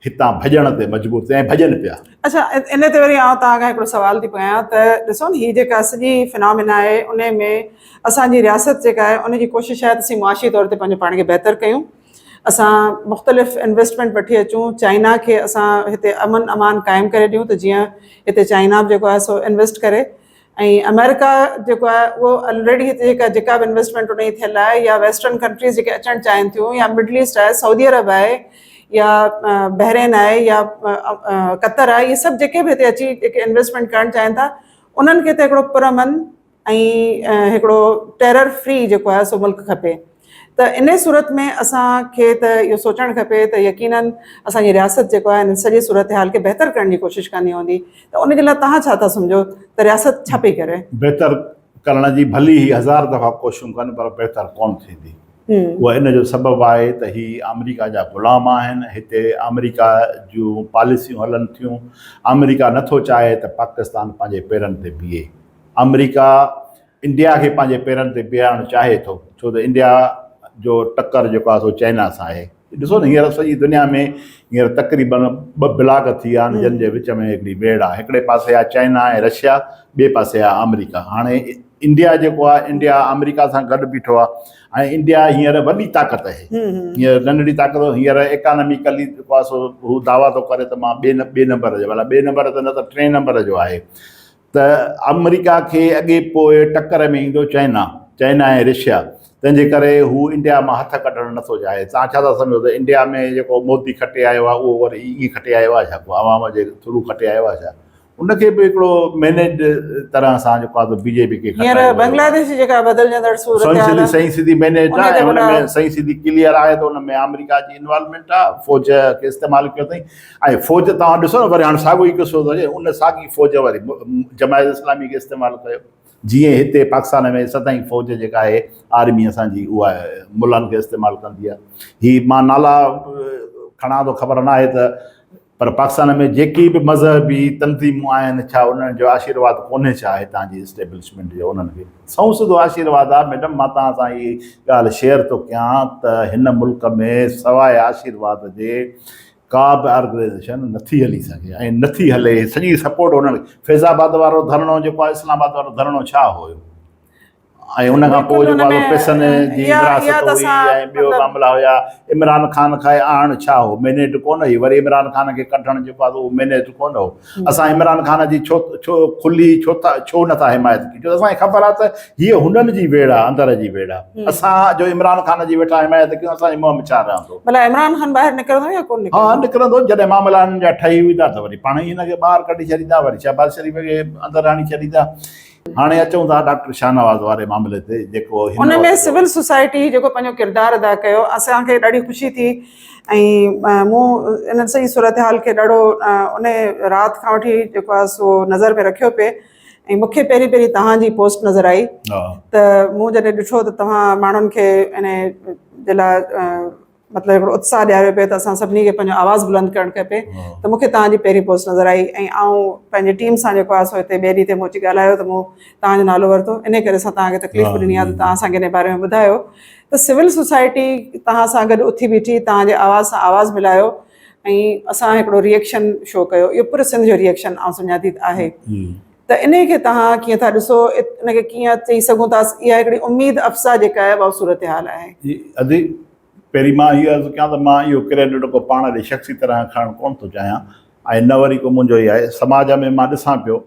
هتان ڀڄڻ تي مجبور ٿين ۽ ڀڄن پيا. اڇا ان تي وري آئون توهان کان هڪڙو سوال ٿي پيان ته ڏسو نه هي جيڪا سڄي فنامينا آهي ان ۾ اسان جي رياست جيڪا آهي ان جي ڪوشش آهي ته اسين معاشي طور تي پنهنجو پاڻ کي بهتر ڪيون اسان مختلف انويسٽمينٽ وٺي اچون چائنا کي اسان هتي امن امان قائم ڪري ڏيون ته جيئن هتي چائنا به جيڪو آهي سو انويسٽ ڪري ۽ آمريڪا جيڪو آهي اهو الريڊي هتي جيڪا جيڪا به انويسٽمينٽ ان جي ٿيل آهي يا ويسٽرن ڪنٽريز جيڪي اچڻ چاهين ٿيون يا مڊل ايسٽ آهي سعودي عرب آهي يا بحرين آهي يا قطر آهي اهي سڀ جيڪي به هتي اچي جيڪي انويسٽمينٽ ڪرڻ چاهين ٿا انهن کي ته هڪڙو پرامن ۽ هڪڙو ٽيرر فري جيڪو آهي سو ملڪ کپي ته انهي صورت ۾ اسان کي ته اهو سوچڻ کپي ته يقينن اسان جي رياست جيڪو آهي ان سڄي صورتحال کي بهتر ڪرڻ جي ڪوشش ڪندي هوندي ته ان جي لاء توهان ڇا ٿا سمجهو ته رياست ڇا پئي ڪري؟ بهتر ڪرڻ جي ڀلي هي هزار دفعا ڪوششون ڪن پر بهتر ڪونه ٿيندي. اهو ان جو سبب آهي ته هي آمريڪا جا غلام آهن، هتي آمريڪا جون پاليسيون هلن ٿيون، آمريڪا نٿو چاهي ته پاڪستان پنهنجي پيرن تي بيهي. آمريڪا انڊيا کي پنهنجي پيرن تي بيهارڻ چاهي ٿو ڇو ته انڊيا جو ٽڪر جيڪو آهي سو چائنا سان آهي ڏسو نه هينئر سڄي دنيا ۾ هينئر تقريبن ٻه بلاڪ ٿي ويا آهن جن جي وچ ۾ هڪڙي ويڙهه آهي هڪڙي پاسي آهي چائنا ۽ رشيا ٻئي پاسي آهي آمريڪا هاڻي انڊيا جيڪو آهي انڊيا آمريڪا سان گڏ بيٺو آهي ۽ انڊيا هينئر وڏي طاقت آهي هينئر ننڍڙي طاقت هينئر اڪاناميڪلي جيڪو آهي سو هو دعويٰ ٿو ڪري ته مان ٻئي نمبر جو ڀلا ٻئي نمبر ته نه ته ٽئين نمبر جو آهي ته آمريڪا کي اڳي پوء ٽڪر ۾ ايندو چائنا، چائنا ۽ رشيا، تنهن جي ڪري هو انڊيا مان هٿ ڪڍڻ نٿو چاهي. توهان ڇا ٿا سمجهو ته انڊيا ۾ جيڪو مودي کٽي آيو آهي اهو وري ائين کٽي آيو آهي ڇا؟ ڪو عوام جي ٿرو کٽي آيو آهي ڇا؟ ان کي به هڪڙو مينيج طرح سان جيڪو آهي بي جي پي کي هينئر بنگلاديش جي جيڪا بدلجندڙ صورتحال آهي سائين سڌي مينيج آهي ان ۾ سائين سڌي ڪليئر آهي ته ان ۾ آمريڪا جي انوالومينٽ آهي فوج کي استعمال ڪيو اٿئي ۽ فوج توهان ڏسو نه وري هاڻي ساڳيو ئي قصو ٿو اچي ان ساڳي فوج وري جماعت اسلامي کي استعمال ڪيو جيئن هتي پاڪستان ۾ سدائين فوج جيڪا آهي آرمي اسان جي اها ملن کي استعمال ڪندي آهي هي مان نالا کڻان ٿو خبر نه آهي ته پر پاڪستان ۾ جيڪي به مذهبي تنظيمون آهن ڇا انهن جو آشيرواد ڪونهي ڇا هتان جي اسٽيبلشمينٽ جو انهن کي سنئون سڌو آشيرواد آهي ميڊم مان توهان سان هي ڳالهه شيئر ٿو ڪيان ته هن ملڪ ۾ سواء آشيرواد جي ڪا به آرگنائيزيشن نٿي هلي سگهي ۽ نٿي هلي سڄي سپورٽ انهن فيض آباد وارو ڌرڻو جيڪو آهي اسلام آباد وارو ڌرڻو ڇا هيو ۽ ان کان پوء جيڪو آهي پئسن جي ورهاست هئي ۽ ٻيو معاملا هيا عمران خان کي آڻڻ ڇا هو مينيٽ ڪونه هئي وري عمران خان کي ڪڍڻ جيڪو آهي اهو مينيٽ ڪونه هو اسان عمران خان جي ڇو ڇو کلي ڇو ٿا ڇو نٿا حمايت ڪيون ڇو اسان کي خبر آهي ته هيء هنن جي ويڙهه آهي اندر جي ويڙهه آهي اسان جو عمران خان جي ويٺا حمايت ڪيون اسان جي منهن ۾ ڇا رهندو. ڀلا عمران خان ٻاهر نڪرندو يا ڪونه نڪرندو؟ ها نڪرندو جڏهن معاملا هنن جا ٺهي ويندا ته وري پاڻ ئي هن کي ٻاهر ڪڍي ڇڏيندا وري شهباز شريف کي اندر آڻي ڇڏيندا. هاڻي اچون ٿا ڊاڪٽر شاهنواز واري معاملي تي جيڪو هن ان ۾ سول سوسائٽي جيڪو پنهنجو ڪردار ادا ڪيو اسان کي ڏاڍي خوشي ٿي ۽ مون ان سڄي صورتحال کي ڏاڍو ان رات کان وٺي جيڪو آهي سو نظر ۾ رکيو پئي ۽ مون کي پهرين پهرين توهان جي پوسٽ نظر آئي ته مون جڏهن ڏٺو ته توهان ماڻهن کي ان جي لاء مطلب هڪڙو اتساهه ڏياريو پئي ته اسان سڀني کي پنهنجو آواز بلند ڪرڻ کپي ته مون کي توهان جي پهرين پوسٽ نظر آئي ۽ آئون پنهنجي ٽيم سان جيڪو آهي سو هتي ٻئي ڏينهن تي مون اچي ڳالهايو ته مون توهان جو نالو ورتو انهي ڪري اسان توهان کي تڪليف به ڏني آهي ته توهان اسان کي انهي باري ۾ ٻڌايو ته سول سوسائٽي توهان سان گڏ اٿي بيٺي توهان جي آواز سان آواز ملايو ۽ اسان هڪڙو ريئڪشن شو ڪيو اهو پوري سنڌ جو ريئڪشن آئون سمجهان ٿي ته آهي ته انهي کي توهان ڪيئن ٿا ڏسو ان کي ڪيئن چئي سگهون ٿا اها هڪڙي اميد افزا جيڪا آهي اها صورتحال آهي. جي ادي پهرين مان اهو عرض ڪيان ته مان اهو ڪريڊٽ ڪو پاڻ ڏي شخصي طرح کڻڻ ڪونه ٿو چاهيان ۽ نه وري ڪو منهنجو ئي آهي سماج ۾ مان ڏسان پيو.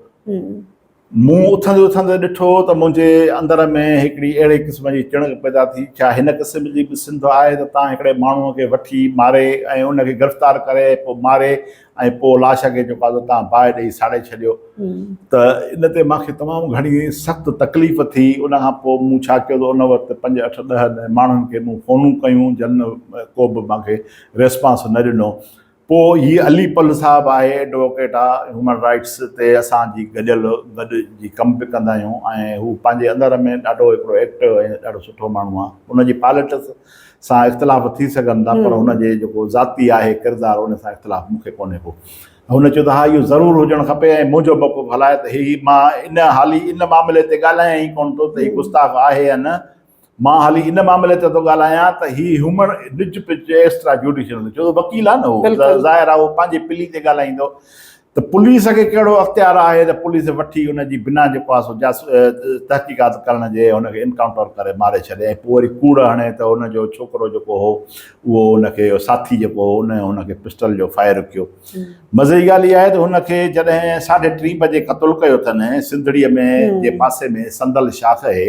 مون اٿندي اٿندي ڏٺو ته منهنجي اندر ۾ هڪڙي اهڙي قسم جي چڻڪ پيدا ٿي، ڇا هن قسم جي به سنڌ آهي ته تان هڪڙي ماڻهوء کي وٺي ماري ۽ ان کي گرفتار ڪري پوء ماري ۽ پوء لاش کي جيڪو آهي سو تان باهه ڏئي ساڙي ڇڏيو ته ان تي مان کي تمام گهڻي سخت تڪليف ٿي. ان کان پوء مون ڇا ڪيو ته ان وقت پنج اٺ ڏهه ماڻهن کي مون فونون ڪيون جن ڪو به مان کي ريسپانس نه ڏنو. پوء هي علي پلھ صاحب آهي ايڊووڪيٽ آ هيومن رائيٽس تي اسان جي گڏيل گڏ جي ڪم به ڪندا آهيون ۽ هو پنهنجي اندر ۾ ڏاڍو هڪڙو ايڪٽو ۽ ڏاڍو سٺو ماڻهو آ ان جي پاليٽڪس سان اختلاف ٿي سگهن ٿا پر هن جي جيڪو ذاتي آهي ڪردار ان سان اختلاف مون کي ڪونهي ڪو هن چيو ته ها اهو ضرور هجڻ کپي ۽ منهنجو موقف هلائي ته هي مان ان حالي ان معاملي تي ڳالهايان ئي ڪونه ٿو ته هي گستاخ آهي يا نه مان حالي ان معاملي تي ٿو ڳالهايان ته هي هيومن نج پچ ايڪسٽرا جوڊيشل ڇو ته وڪيل آهي نه هو ظاهر آهي هو پنهنجي پلي تي ڳالهائيندو ته پوليس کي ڪهڙو اختيار آهي ته پوليس وٺي ان جي بنا جيڪو آهي سو جاس تحقيقات ڪرڻ جي هن کي انڪائونٽر ڪري ماري ڇڏي ۽ پوء وري ڪوڙ هڻي ته هن جو ڇوڪرو جيڪو هو اهو هن کي ساٿي جيڪو هو ان هن کي پسٽل جو فائر ڪيو مزي جي ڳالهه اها آهي ته هن کي جڏهن ساڍي ٽين بجي قتل ڪيو اٿن سنڌڙيء ۾ جي پاسي ۾ صندل شاخ اهي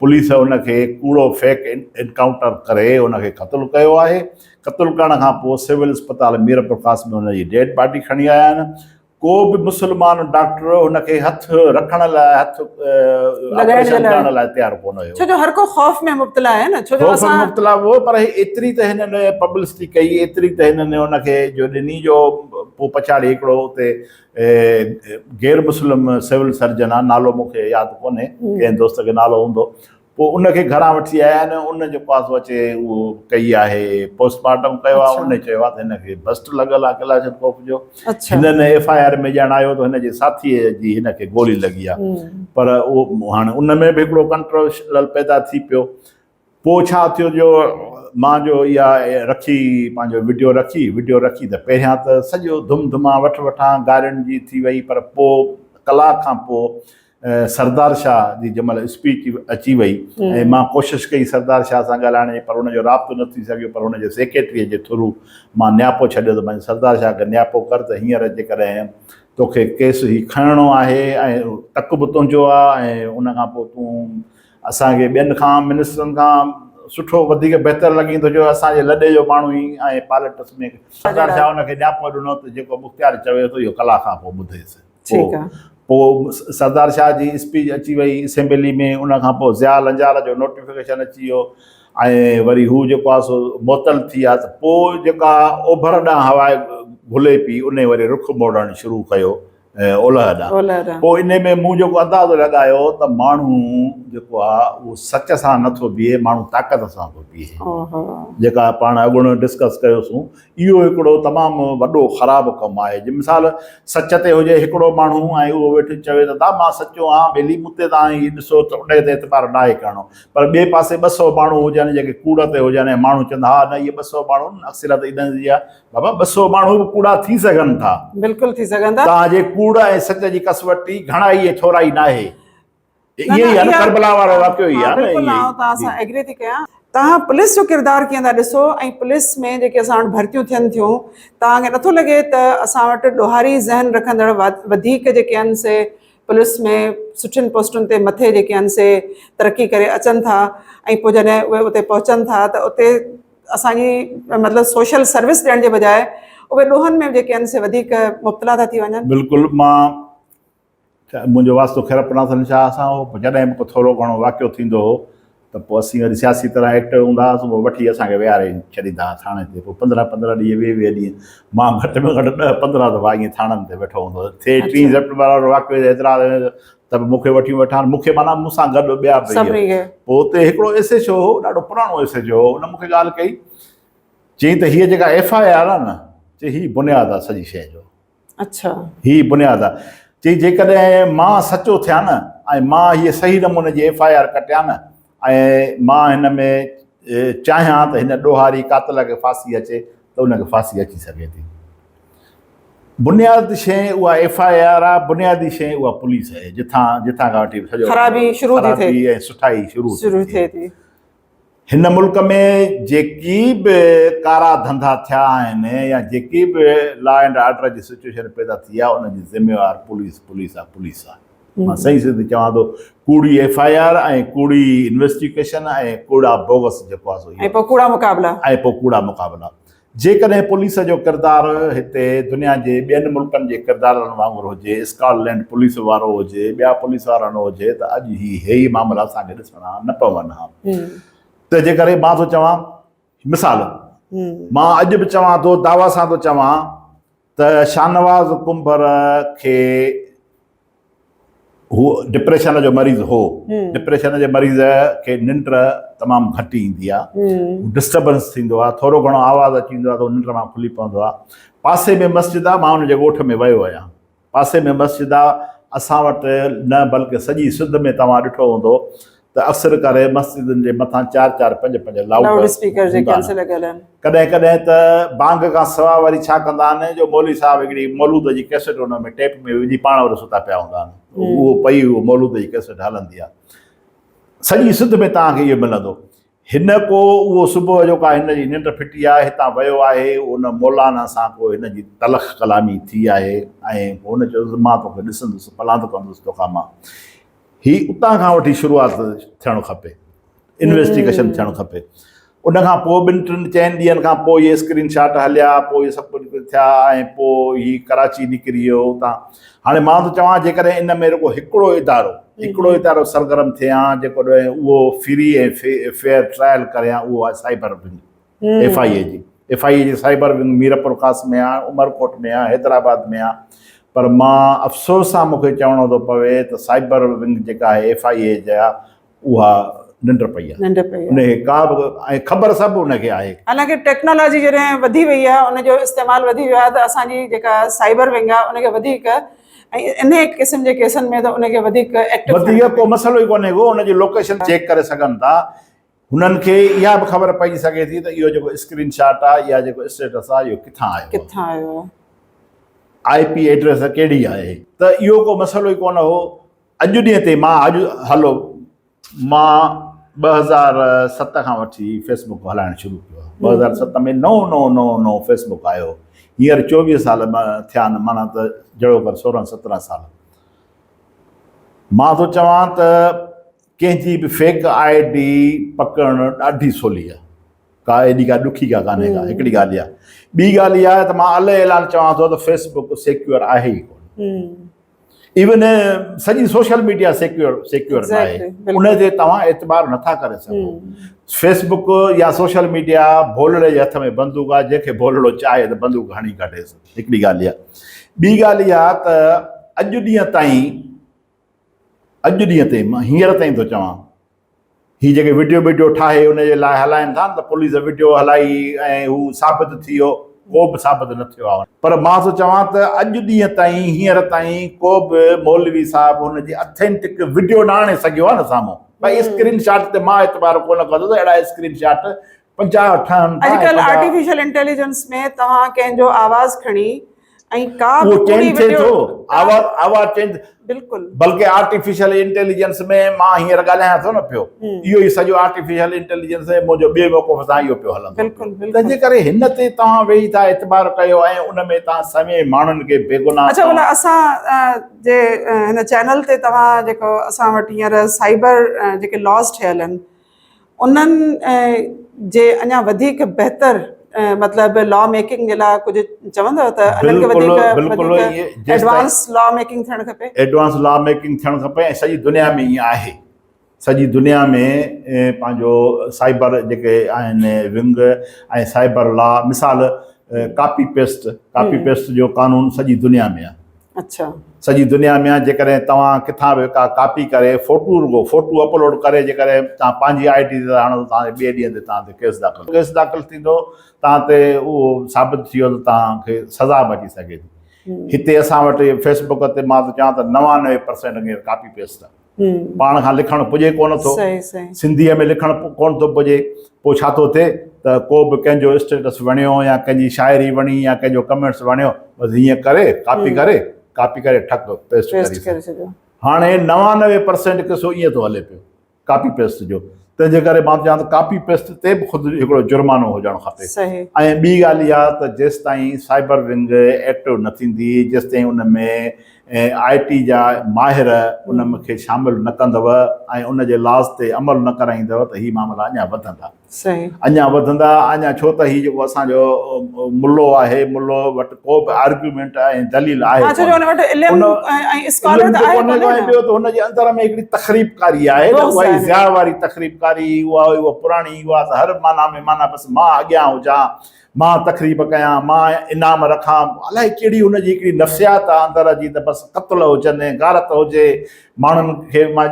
پوليس ان کي ڪوڙو فيڪ انڪائونٽر ڪري ان کي قتل ڪيو آهي، قتل ڪرڻ کان پوء سول اسپتال ميرپورخاص ۾ ان جي ڊيڊ باڊي کڻي آيا آهن، ڪو به مسلمان ڊاڪٽر هن کي هٿ رکڻ لاء هٿ آپريشن ڪرڻ لاء تيار ڪونه هيو. ڇو جو هر ڪو خوف ۾ مبتلا آهي نه ڇو جو خوف ۾ مبتلا هو پر هي ايتري ته هنن پبلسٽي ڪئي ايتري ته هنن ان کي جو ڏني جو پوء پڇاڙي هڪڙو اتي غير مسلم سول سرجن آ نالو مون کي ياد ڪونهي ڪنهن دوست کي نالو هوندو پوء ان کي گهران وٺي آيا آهن ان جيڪو آ سو اچي اهو ڪئي آهي پوسٽ مارٽم ڪيو آ ان چيو آ ته هن کي بسٽ لڳل آ ڪلاشنڪوف جو هنن ايف I R ۾ ڄاڻايو ته هن جي ساٿي جي هن کي گولي لڳي آ پر اهو هاڻي ان ۾ به هڪڙو ڪنٽروورشل پيدا ٿي پيو پوء ڇا ٿيو جو مان جو اها رکي پنهنجو وڊيو رکي وڊيو رکي ته پهريان ته سڄو ڌم ڌمان وٺ وٺان گارين جي ٿي وئي پر پوء ڪلاڪ کان پوء سردار شاهه جي جنهن مهل اسپيچ اچي وئي ۽ مان ڪوشش ڪئي سردار شاهه سان ڳالهائڻ جي پر ان جو رابطو نه ٿي سگهيو پر ان جي سيڪريٽريء جي ٿرو مان نياپو ڇڏيو ته پنهنجي سردار شاهه کي نياپو ڪر ته هينئر جيڪڏهن توکي ڪيس هي کڻڻو آهي ۽ تڪ به تنهنجو آهي ۽ ان کان پوء تون اسان کي ٻين کان منسٽرن کان سٺو وڌيڪ بهتر لڳي ٿو جو اسان جي لڏي جو ماڻهو ئي ۽ پاليٽڪس ۾ سردار شاهه ان کي نياپو ڏنو ته جيڪو مختيار چوي ٿو اهو ڪلاڪ کان پوء ٻڌيس پوء سردار شاهه جي اسپيچ اچي وئي اسيمبلي ۾ ان کان پوء ضياء لنجار جو نوٽيفڪيشن اچي ويو ۽ وري هو جيڪو آهي سو معطل ٿي ويا ته پوء جيڪا اوڀر ڏانهن هوا گهلي پئي ان وري رخ موڙڻ شروع ڪيو اولهه ڏانهن. پوء انهي ۾ مون جيڪو اندازو لڳايو ته ماڻهو جيڪو آ اهو سچ سان نه ٿو بيهي ماڻهو طاقت سان ٿو بيهي. جيڪا پاڻ اڳوڻو ڊسڪس ڪيوسون اهو هڪڙو تمام وڏو خراب ڪم آهي. جي مثال سچ تي هجي هڪڙو ماڻهو ۽ اهو ويٺو چوي ته دا مان سچو آهيان ٻيلي مون تي توهان هي ڏسو ته انهي تي اعتبار ناهي ڪرڻو پر ٻئي پاسي 200 ماڻهو هجن جيڪي ڪوڙ تي هجن ۽ ماڻهو چون ها نه اهي 200 ماڻهو اڪثريت انهن جي آهي بابا 200 ماڻهو به ڪوڙا ٿي سگهن ٿا. بلڪل ٿي سگهن ٿا. توهان جي ڪوڙ ۽ سچ جي ڪسوٽي گهڻائي ۽ ٿورائي ناهي. ائين ئي آهي نه ڪربلا وارو واقعو ئي آهي نه. بلڪل آئون توهان سان ايگري ٿي ڪيان. توهان پوليس جو ڪردار ڪيئن ٿا ڏسو ۽ پوليس ۾ جيڪي اسان وٽ ڀرتيون ٿين ٿيون توهان کي نٿو لڳي ته اسان وٽ ڏوهاري ذهن رکندڙ وڌيڪ جيڪي آهن سي پوليس ۾ سٺين پوسٽن تي مٿي جيڪي آهن سي ترقي ڪري اچن ٿا ۽ پوء جڏهن اهي اتي پهچن ٿا ته اتي اسان جي مطلب سوشل سروس ڏيڻ جي بجاء اهي ڏوهن ۾ جيڪي آهن سي وڌيڪ مبتلا ٿا ٿي وڃن. بلڪل مان منهنجو واسطو خيرپور شاهه سان هو پوء جڏهن به ڪو ٿورو گهڻو واقعو ٿيندو هو ته پوء اسين وري سياسي طرح ايڪٽو هوندا هئاسون پوء وٺي اسان کي ويهاري ڇڏيندا هئا ٿاڻي تي پوء 15 15 ڏينهن 20 20 ڏينهن مان گهٽ ۾ گهٽ 10 15 دفعا ائين ٿاڻن تي ويٺو هوندو هوس ٿئي ٽين سيپٽمبر وارو واقعو حيدرآباد ۾ ته به مون کي وٺيون ويٺا آهن، مون کي معنيٰ مون سان گڏ ٻيا به سڀني کي. پوء اتي هڪڙو ايس ايڇ او هو، ڏاڍو پراڻو ايس ايڇ او هو، ان مون کي ڳالهه ڪئي، چيائين ته هيء جيڪا ايف I R آهي نه، چي هي بنياد آهي سڄي شيء جو. اڇا. هي بنياد آهي. چيائين جيڪڏهن مان سچو ٿيان نه ۽ مان هيء صحيح نموني جي ايف I R ڪٽيان نه ۽ مان هن ۾ چاهيان ته هن ڏوهاري قاتل کي ڦاسي اچي ته ان کي ڦاسي اچي سگهي ٿي. بنيادي شيء اها ايف I R آ، بنيادي شيء اها پوليس آهي، جتان جتان کان وٺي سڄو خرابي شروع ٿي ٿئي. خرابي ۽ سٺائي شروع شروع ٿئي ٿي. هن ملڪ ۾ جيڪي به ڪارا ڌنڌا ٿيا آهن يا جيڪي به لا اينڊ آرڊر جي سچوئيشن پيدا ٿي آهي ان جي ذميوار پوليس پوليس آ پوليس آ. مان صحيح سڌي چوان ٿو ڪوڙي ايف I R ۽ ڪوڙي انويسٽيگيشن ۽ ڪوڙا بوگس جيڪو آهي سو ۽ پوء ڪوڙا مقابلا ۽ پوء ڪوڙا مقابلا. جيڪڏهن پوليس جو ڪردار هتي دنيا جي ٻين ملڪن جي ڪردارن وانگر هجي، اسڪاٽ لينڊ پوليس وارو هجي، ٻيا پوليس وارا نه هجي ته اڄ هي هي معاملا اسان کي ڏسڻا نه پون ها. تنهن جي ڪري مان ٿو چوان مثال مان اڄ به چوان ٿو دعويٰ سان ٿو چوان ته شاهنواز ڪنڀر کي هو ڊپريشن جو مريض هو. ڊپريشن جي مريض کي ننڊ تمام گهٽ ايندي آهي، ڊسٽربنس ٿيندو آهي، ٿورو گهڻو آواز اچي ويندو آهي ته ننڊ مان کلي پوندو آهي. پاسي ۾ مسجد آهي، مان ان جي ڳوٺ ۾ ويو آهيان، پاسي ۾ مسجد آهي، اسان وٽ نه بلڪه سڄي سنڌ ۾ توهان ڏٺو هوندو ته اڪثر ڪري مسجدن جي مٿان چار چار پنج پنج لائوڊ اسپيڪر جيڪي آهن سي لڳل آهن. ڪڏهن ڪڏهن ته بانگ کان سواء وري ڇا ڪندا آهن جو مولوي صاحب هڪڙي مولود جي ڪيسٽ ان ۾ ٽيپ ۾ وجهي پاڻ وري ستا پيا هوندا آهن اهو پئي اهو مولود جي ڪيسٽ هلندي آهي. سڄي سنڌ ۾ توهان کي اهو ملندو. هن ڪو اهو صبح جو ڪا هن جي ننڊ ڦٽي آهي هتان ويو آهي ان مولانا سان ڪو هن جي تلخ ڪلامي ٿي آهي ۽ هن چيو مان توکي ڏسندس پلاند ڪندس توکان مان. هي اتان کان وٺي شروعات ٿيڻ کپي، انويسٽيگيشن ٿيڻ کپي. ان کان پوء ٻن ٽن چئن ڏينهن کان پوء اهي اسڪرين شاٽ هليا، پوء اهي سڀ ڪجهه ٿيا ۽ پوء هي ڪراچي نڪري ويو اتان. هاڻي مان ٿو چوان جيڪڏهن ان ۾ رڳو هڪڙو ادارو، هڪڙو ادارو سرگرم ٿئي ها جيڪڏهن اهو فري ۽ فيئر ٽرائل ڪري ها اهو آهي سائبر ونگ. ايف I اي جي ايف I اي جي سائبر ونگ ميرپورخاص ۾ آ عمرڪوٽ ۾ آ حيدرآباد ۾ آ پر مان افسوس سان مونکي چوڻو ٿو پوي ته سائبر ونگ جيڪا آهي ايف I اي جا اها ننڊ پئي آ ننڊ پئي ان کي ڪا به ۽ خبر سڀ ان کي آهي. حالانڪه ٽيڪنالاجي جڏهن وڌي وئي آهي ان جو استعمال وڌي ويو آهي ته اسان جي جيڪا سائبر ونگ آهي ان کي وڌيڪ ۽ انهي قسم جي ڪيسن ۾ ته ان کي وڌيڪ ايڪٽو وڌيڪ ڪو مسئلو ئي ڪونهي ڪو ان جي لوڪيشن چيڪ ڪري سگهن ٿا هنن کي اها به خبر پئجي سگهي ٿي ته اهو جيڪو اسڪرين شاٽ آهي يا جيڪو اسٽيٽس آهي اهو ڪٿان آيو آهي. ڪٿان آيو آهي. آء پي ايڊريس ڪهڙي آهي. ته اهو ڪو مسئلو ئي ڪونه هو. اڄ ڏينهن تائين مان اڄ هلو مان 2007 کان وٺي فيس بڪ هلائڻ شروع ڪيو آهي. 2007 ۾ نئون نئون نئون نئون فيس بڪ آيو هو. هينئر 24 سال ٿيا آهن معنيٰ ته جهڙوڪر 16 17 سال. مان ٿو چوان ته ڪنهن جي به فيڪ I D پڪڙڻ ڏاڍي سولي آهي، ڪا ايڏي ڪا ڏکي ڪا ڪانهي ڪا، هڪڙي ڳالهه اها. ٻي ڳالهه اها آهي ته مان الئه اعلان چوان ٿو ته فيس بڪ سيڪيور آهي ئي ڪونه. ايون سڄي سوشل ميڊيا سيڪيور سيڪيور نه آهي، ان تي توهان اعتبار نٿا ڪري سگهو. فيس بڪ يا سوشل ميڊيا ڀولڙي جي هٿ ۾ بندوق آهي، جنهن کي ڀولڙو چاهي ته بندوق هڻي ڪڍيس. هڪڙي ڳالهه اها. ٻي ڳالهه اها ته اڄ ڏينهن تائين اڄ ڏينهن تائين مان هينئر تائين ٿو چوان هي جيڪي وڊيو وڊيو ٺاهي ان جي لاء هلائن ٿا نه ته پوليس وڊيو هلائي ۽ هو ثابت ٿي ويو ڪو به ثابت نه ٿيو آهي پر مان ٿو چوان ته اڄ ڏينهن تائين هينئر تائين ڪو به مولوي صاحب هن جي اٿينٽڪ وڊيو نه آڻي سگهيو آهي نه سامهون ڀائي اسڪرين شاٽ تي مان اعتبار ڪونه ڪندس اهڙا اسڪرين شاٽ 50 ٺهن ٿا اڄڪلهه آرٽيفيشل انٽيليجنس ۾ توهان ڪنهن جو آواز کڻي ۽ ڪا به اهو چينج ٿئي ٿو آواز آواز چينج بلڪل بلڪه آرٽيفيشل انٽيليجنس ۾ مان هينئر ڳالهايان ٿو نه پيو اهو ئي سڄو آرٽيفيشل انٽيليجنس ۾ منهنجو ٻئي موقف سان اهو پيو هلندو بلڪل بلڪل تنهن جي ڪري هن تي توهان ويهي ٿا اعتبار ڪيو ۽ ان ۾ توهان سوين ماڻهن کي بيگناهه اڇا ڀلا اسان جي هن چينل تي توهان جيڪو اسان وٽ هينئر سائبر جيڪي لاز ٺهيل آهن انهن جي اڃا وڌيڪ بهتر مطلب لا ميڪنگ جي لاء ڪجهه چوندو ته انهن کي وڌيڪ وڌيڪ ايڊوانس لا ميڪنگ ٿيڻ کپي. ايڊوانس لا ميڪنگ ٿيڻ کپي ۽ سڄي دنيا ۾ ائين آهي سڄي دنيا ۾ پنهنجو سائبر جيڪي آهن ونگ ۽ سائبر لا مثال ڪاپي پيسٽ ڪاپي پيسٽ جو قانون سڄي دنيا ۾ آهي. اڇا. سڄي دنيا ۾ آهي جيڪڏهن توهان ڪٿان به ڪا ڪاپي ڪري فوٽو رڳو فوٽو اپلوڊ ڪري جيڪڏهن توهان پنهنجي I D تي ٿا هڻو ته توهان تي ٻئي ڏينهن تي توهان تي ڪيس داخل ڪيس داخل ٿيندو توهان تي اهو ثابت ٿي ويو ته توهان کي سزا به اچي سگهي ٿي هتي اسان وٽ فيس بڪ تي مان ٿو چوان ته 99 پرسينٽ ڪاپي پيسٽ آهي پاڻ کان لکڻ پڄي ڪونه ٿو، سنڌيء ۾ لکڻ ڪونه ٿو پڄي، پوء ڇا ٿو ٿئي ته ڪو به ڪنهن جو اسٽيٽس وڻيو يا ڪنهن جي شاعري وڻي يا ڪنهن جو ڪمينٽس وڻيو بس هيئن ڪري ڪاپي ڪري ڪاپي ڪري ٺڪ پيسٽ ڪري ڇڏيو. هاڻي 99 پرسينٽ قصو ائين ٿو هلي پيو ڪاپي پيسٽ جو، تنهن جي ڪري مان ٿو چوان ته ڪاپي پيسٽ تي به خود هڪڙو جرمانو هجڻ کپي. ۽ ٻي ڳالهه اها ته جيستائين سائبر ونگ ايڪٽو نه ٿيندي، جيستائين ان ۾ آء ٽي جا ماهر ان کي شامل نه ڪندؤ ۽ ان جي لاز تي عمل نه ڪرائيندؤ ته هي معاملا اڃا وڌندا. اڃا وڌندا اڃا ڇو ته هي جيڪو اسان جو ملو آهي ملو وٽ ڪو به آرگيومينٽ ۽ دليل آهي ڪونه. ڇو جو ان وٽ علم ۽ اسڪالر ته آهي ڪونه ۽ ٻيو ته هن جي اندر ۾ هڪڙي تخريب ڪاري آهي نه اها ئي ضياء واري تخريب ڪاري اها اها پراڻي اها ته هر معنيٰ ۾ معنيٰ بس مان اڳيان هجان مان تخريب ڪيان مان انعام رکان الائي ڪهڙي هن جي هڪڙي نفسيات آهي اندر جي ته بس قتل هجن غارت هجي ماڻهن کي مان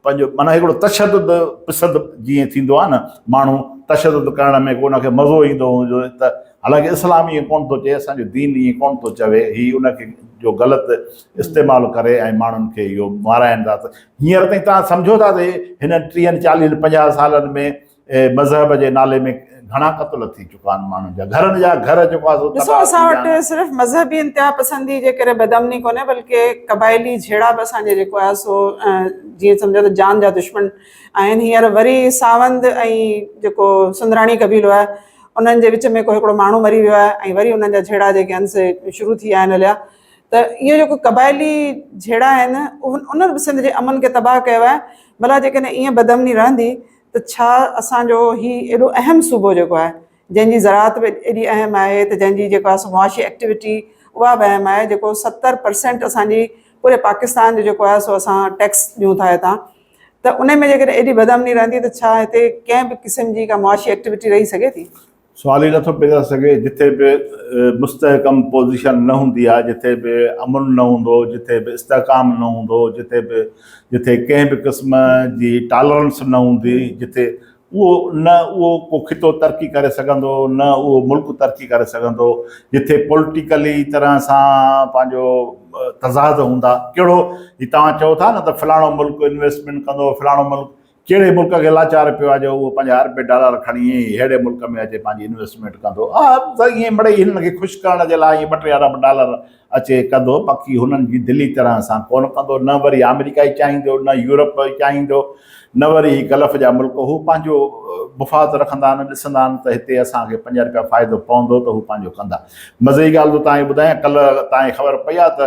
پنهنجو معنيٰ هڪڙو تشدد پسند جيئن ٿيندو آهي نه ماڻهو تشدد ڪرڻ ۾ ڪو ان کي مزو ايندو هوندو ته حالانڪه اسلام ائين ڪونه ٿو چئي اسانجو دين ائين ڪونه ٿو چوي هي ان کي جو غلط استعمال ڪري ۽ ماڻهن کي اهو مارائن ٿا ته هينئر تائين توهان سمجهو ٿا ته هنن ٽيهن چاليهن پنجاهه سالن ۾ مذهب جي نالي ۾ گهڻا قتل ٿي چڪا آهن ماڻهن جا گهرن جا گهر جيڪو آهي سو ڏسو اسان وٽ صرف مذهبي انتها پسندي جي ڪري بدامني ڪونهي بلڪه قبائلي جهيڙا به اسان جي جيڪو آهي سو جيئن سمجهو ته جان جا دشمن آهن هينئر وري ساوند ۽ جيڪو سندراڻي قبيلو آهي انهن جي وچ ۾ ڪو هڪڙو ماڻهو مري ويو آهي ۽ وري انهن جا جهيڙا جيڪي آهن سي شروع ٿي ويا آهن هليا ته اهي جيڪو قبائلي جهيڙا آهن انهن به سنڌ جي امن کي تباهه ڪيو آهي ڀلا جيڪڏهن ائين بدامني رهندي ته ڇا اسان جو هي ايڏو اهم صوبو جيڪو آهي جنهن جي زراعت به ايڏي اهم آهي ته جنهن جي جيڪو آهي سو معاشي ايڪٽيوٽي اها به اهم آهي جيڪو 70% اسان جي پوري پاڪستان جو جيڪو آهي سو اسان ٽيڪس ڏيون ٿا هتان ته ان ۾ جيڪڏهن ايڏي بدامني رهندي ته ڇا هتي ڪنهن به قسم جي ڪا معاشي ايڪٽيوٽي رهي سگهي ٿي؟ سوال ئي نٿو پيدا سگهي جتي به مستحڪم پوزيشن نه هوندي آهي جتي به امن نه هوندو جتي به استحڪام نه هوندو جتي به جتي ڪنهن به قسم جي ٽالرنس نه هوندي جتي اهو نه اهو ڪو خطو ترقي ڪري سگهندو نه اهو ملڪ ترقي ڪري سگهندو جتي پوليٽيڪلي طرح سان پنهنجو تضاد هوندا ڪهڙو هي توهان چئو ٿا نه ته فلاڻو ملڪ انويسٽمينٽ ڪندو فلاڻو ملڪ ڪهڙي ملڪ کي لاچار پيو آهي جو اهو پنهنجا اربين ڊالر کڻي ههڙي ملڪ ۾ اچي پنهنجي انويسٽمينٽ ڪندو. ها ائين مڙئي هنن کي خوش ڪرڻ جي لاء ائين ٻه ٽي ارب ڊالر اچي ڪندو باقي هنن جي دلي طرح سان ڪونه ڪندو نه وري آمريڪا ئي چاهيندو نه يورپ ئي چاهيندو نه وري هي گلف جا ملڪ هو پنهنجو مفاد رکندا آهن ڏسندا آهن ته هتي اسان کي 5 رپيا فائدو پوندو ته هو پنهنجو ڪندا. مزي جي ڳالهه ٿو توهان کي ٻڌايان ڪلهه توهان کي خبر پئي آهي ته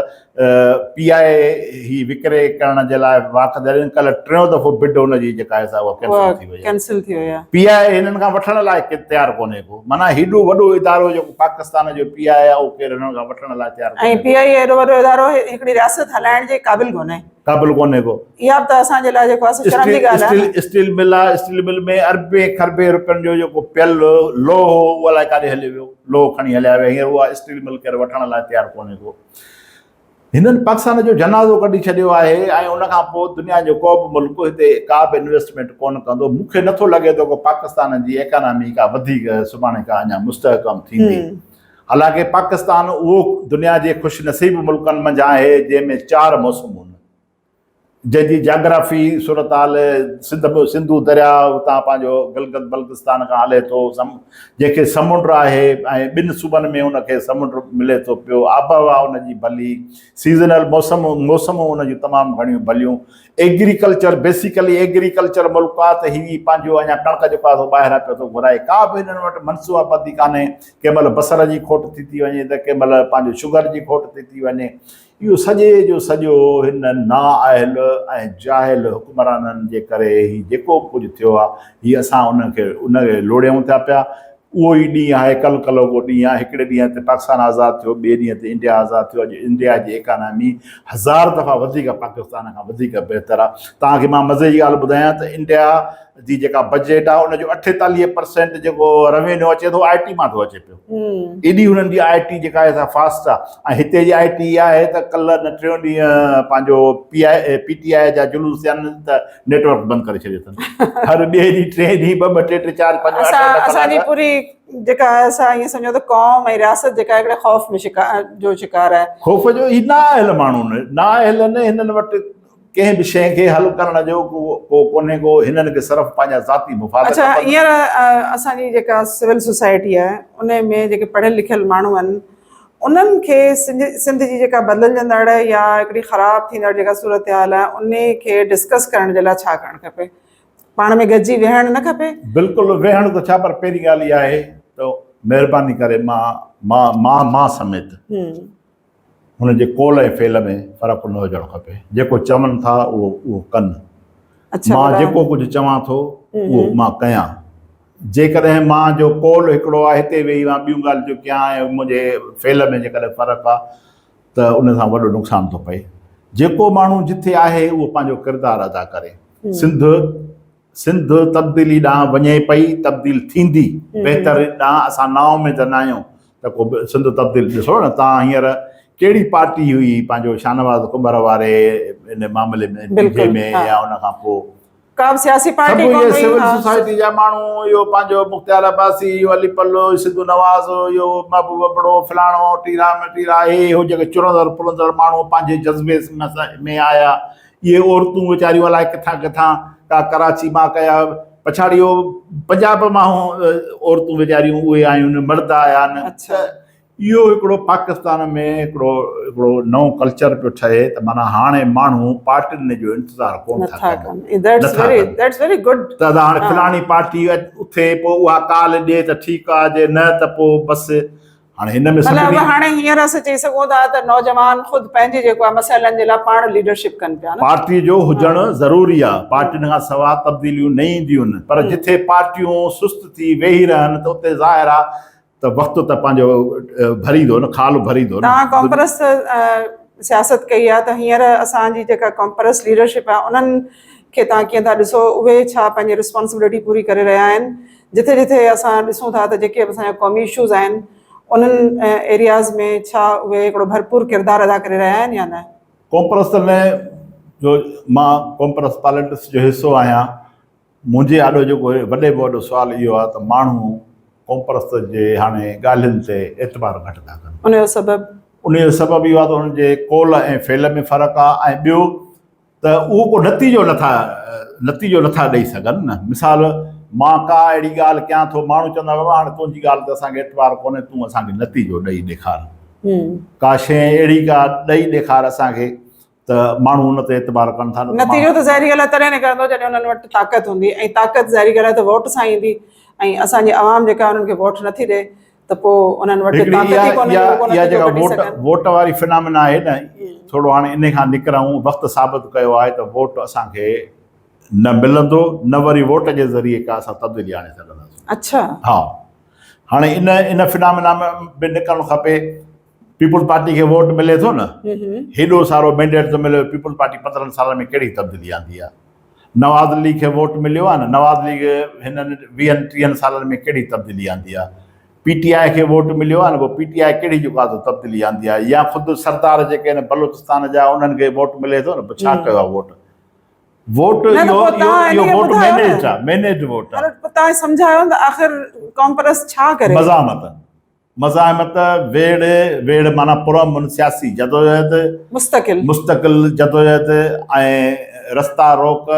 پي آء اي هي وڪري ڪرڻ جي لاء واڪ ڌرين ڪلهه ٽيون دفعو بڊ ان جي جيڪا آهي سا اها ڪينسل ٿي وئي ڪينسل ٿي وئي آهي. پي آء اي هنن کان وٺڻ لاء تيار ڪونهي ڪو معنيٰ هيڏو وڏو ادارو جيڪو پاڪستان جو پي آء اي آهي اهو ڪير هنن کان وٺڻ لاء تيار ڪونهي ۽ پي آء اي ايڏو وڏو ادارو هڪڙي رياست هلائڻ جي قابل ڪونهي. قابل ڪونهي ڪو. اها به ته اسان جي لاء جيڪو آهي سو شرم جي ڳالهه آهي نه. اسٽيل مل آهي اسٽيل مل ۾ اربين کربين روپين جو جيڪو پيل لوهه هو اهو الائي ڪاڏي هليو ويو لوهه کڻي هليا ويا هينئر اها اسٽيل مل ڪير وٺڻ لاء تيار ڪونهي ڪو. هنن پاڪستان جو جنازو ڪڍي ڇڏيو آهي ۽ ان کان پوء دنيا جو ڪو به ملڪ هتي ڪا به انويسٽمينٽ ڪونه ڪندو مون کي نٿو لڳي ته ڪو پاڪستان جي ايڪانامي ڪا وڌيڪ سڀاڻي کان اڃا مستحڪم ٿيندي حالانڪه پاڪستان اهو دنيا جي خوش نصيب ملڪن منجهان آهي جنهن ۾ چار موسمون جنهن جي جاگرافي صورتحال سنڌ ۾ سنڌو درياء اتان پنهنجو گلگت بلتستان کان هلي ٿو جنهن کي سمنڊ آهي ۽ ٻن صوبن ۾ ان کي سمنڊ ملي ٿو پيو آبهوا ان جي ڀلي سيزنل موسم موسمون ان جون تمام گهڻيون ڀليون ايگريڪلچر بيسيڪلي ايگريڪلچر ملڪ آهي ته هي پنهنجو اڃا ڪڻڪ جيڪو آهي سو ٻاهران پيو ٿو گهرائي ڪا به هنن وٽ منصوبا بندي ڪانهي ڪنهن مهل بصر جي کوٽ ٿي ٿي وڃي ته ڪنهن مهل پنهنجو شگر جي کوٽ ٿي ٿي وڃي اهو سڄي جو سڄو هن نااهل ۽ جاهل حڪمرانن جي ڪري هي جيڪو به ڪجهه ٿيو آهي، هي اسان انهن کي ان کي لوڙيون ٿا پيا. اهو ئي ڏينهن آهي، ڪل ڪلهوڪو ڏينهن آهي. هڪڙي ڏينهن تي پاڪستان آزاد ٿيو، ٻئي ڏينهن تي انڊيا آزاد ٿيو. اڄ انڊيا جي ايڪانامي هزار دفعا وڌيڪ پاڪستان کان وڌيڪ بهتر آهي. توهان کي مان مزي جي ڳالهه ٻڌايان ته انڊيا جي جيڪا بجيٽ آهي ان جو 48% جيڪو روينيو اچي ٿو آء ٽي مان ٿو اچي پيو. ايڏي هنن جي آء ٽي جيڪا آهي سا فاسٽ آهي ۽ هتي جي آء ٽي اها آهي ته ڪلهه نه ٽيون ڏينهن پنهنجو پي آء پي ٽي آء جا جلوس ٿيا آهن ته نيٽ ورڪ بند ڪري ڇڏيو اٿن. هر ٻئي ڏينهن ٽئين ڏينهن ٻه ٻه ٽي ٽي چار پنج اٺ اٺ اسان جي ڪلاڪ. پوري جيڪا آهي سا ائين سمجهو ته قوم ۽ رياست جيڪا هڪڙي خوف ۾ شڪار جو شڪار آهي. خوف جو هي نااهل ماڻهو نااهل نه هنن وٽ ڪنهن به شيء کي حل ڪرڻ جو ڪو ڪونهي ڪو هنن کي صرف پنهنجا ذاتي مفاد اڇا هينئر اسان جي جيڪا سول سوسائٽي آهي ان ۾ جيڪي پڙهيل لکيل ماڻهو آهن انهن کي سنڌ جي جيڪا بدلجندڙ يا هڪڙي خراب ٿيندڙ جيڪا صورتحال آهي ان کي ڊسڪس ڪرڻ جي لاء ڇا ڪرڻ کپي پاڻ ۾ گڏجي ويهڻ نه کپي؟ بلڪل ويهڻ ته ڇا پر پهرين ڳالهه اها آهي ته مهرباني ڪري مان مان مان مان سميت هن جي قول ۽ فعل ۾ فرق نه هجڻ کپي. جيڪو چون ٿا اهو اهو ڪن. مان جيڪو ڪجهه چوان ٿو اهو مان ڪيان. جيڪڏهن مان جو قول هڪڙو آهي هتي ويهي مان ٻيون ڳالهيون ٿو ڪيان ۽ منهنجي فعل ۾ جيڪڏهن فرق آهي ته ان سان وڏو نقصان ٿو پئي. جيڪو ماڻهو جٿي آهي اهو پنهنجو ڪردار ادا ڪري. سنڌ سنڌ تبديلي ڏانهن وڃي پئي، تبديل ٿيندي بهتر ڏانهن. اسان نااميد نه آهيون ته ڪو به سنڌ تبديل ڏسو نه تان هينئر ڪهڙي پارٽي هئي پنهنجو شاهنواز ڪنڀر واري ان معاملي ۾ ڊي جي ۾ يا ان کان پوء ڪا به سياسي پارٽي ڪونه هئي. سڀ اهي سول سوسائٽي جا ماڻهو اهو پنهنجو مختيار عباسي اهو علي پلو سنڌو نواز اهو محبوب ابڙو فلاڻو ٽيرا مٽيرا اهي اهو جيڪي چرندڙ پرندڙ ماڻهو پنهنجي جذبي ۾ آيا اهي عورتون ويچاريون الائي ڪٿان ڪٿان ڪا ڪراچي مان ڪيا پڇاڙي اهو پنجاب مان عورتون ويچاريون اهي آيون مرد آيا آهن. اهو هڪڙو پاڪستان ۾ هڪڙو هڪڙو نئون ڪلچر پيو ٺهي ته معنيٰ هاڻي ماڻهو پارٽين جو انتظار ڪونه ٿا ڪن. ته ادا هاڻي فلاڻي پارٽي اٿي پوء اها ڪال ڏي ته ٺيڪ آ جي نه ته پوء بس هاڻي هن ۾ مطلب هاڻي هينئر اسين چئي سگهون ٿا ته نوجوان خود پنهنجي جيڪو آهي مسئلن جي لاء پاڻ ليڊرشپ ڪن پيا نه. پارٽي جو هجڻ ضروري آ پارٽين کان سوا تبديليون نه اينديون پر جٿي پارٽيون سست ٿي ويهي رهن ته اتي ظاهر آ ته وقت ته پنهنجو ڀريندو نه خال ڀريندو نه. توهان قومپرست سياست ڪئي آ ته هينئر اسان جي جيڪا قومپرست ليڊرشپ آ انهن کي توهان ڪيئن ٿا ڏسو اهي ڇا پنهنجي رسپانسبلٽي پوري ڪري رهيا آهن جٿي جٿي اسان ڏسون ٿا ته جيڪي به اسان جا قومي اشوز آهن انهن ايرياز ۾ ڇا اهي هڪڙو ڀرپور ڪردار ادا ڪري رهيا آهن يا نه؟ قومپرست ۾ جو مان قومپرست پاليٽڪس جو حصو آهيان منهنجي آڏو جيڪو وڏي ۾ وڏو سوال اهو آهي ته ماڻهو قومپرست جي هاڻي ڳالهين تي اعتبار گهٽ ٿا ڪن. ان جو سبب؟ ان جو سبب اهو آهي ته انهن جي قول ۽ فعل ۾ فرق آهي ۽ ٻيو ته اهو ڪو نتيجو نٿا نتيجو نٿا ڏئي سگهن نه. مثال مان ڪا اهڙي ڳالهه ڪيان ٿو ماڻهو چوندا بابا هاڻي تنهنجي ڳالهه تي اسان کي اعتبار ڪونهي تون اسان کي نتيجو ڏئي ڏيکار. ڪا شيء اهڙي ڪا ڏئي ڏيکار اسان کي ته ماڻهو ان تي اعتبار ڪن ٿا. نتيجو ته ظاهري ڳالهه آهي تڏهن نڪرندو جڏهن انهن وٽ طاقت هوندي ۽ طاقت ظاهري ڳالهه آهي ته ووٽ سان ايندي ۽ اسان جي عوام جيڪا انهن کي ووٽ نٿي ڏئي ته پوء انهن وٽ طاقت ئي ڪونهي جو ڪو نتيجو ڪڍي سگهن. ووٽ واري فنامنا آهي نه ٿورو هاڻي انهي کان نڪرون وقت ثابت ڪيو آهي ته ووٽ اسان کي نه ملندو نه وري ووٽ جي ذريعي ڪا اسان تبديلي آڻي سگهنداسون. اڇا. ها هاڻي ان ان فنامنا ۾ به نڪرڻ کپي. پيپلز پارٽي کي ووٽ ملي ٿو نه هيڏو سارو مينڊيٽ ٿو ملي پيپلز پارٽي 15 سالن ۾ ڪهڙي تبديلي آندي آهي نواز ليگ کي ووٽ مليو آهي نه نواز ليگ هنن ويهن ٽيهن سالن ۾ ڪهڙي تبديلي آندي آهي پي ٽي آء کي ووٽ مليو آهي نه پوء پي ٽي آء ڪهڙي جيڪو آهي تبديلي آندي آهي يا خود سردار جيڪي آهن بلوچستان جا انهن کي ووٽ ملي ٿو نه پوء ڇا ڪيو آهي ووٽ ووٽ اهو اهو ووٽ مينيج آهي مينيج ووٽ آهي توهان سمجهايو ته آخر قوم پرست ڇا ڪري مزاحمت مزاحمت، ويڙهه، ويڙهه معنيٰ پرامن سياسي جدوجهد، مستقل، مستقل جدوجهد ۽ رستا روڪ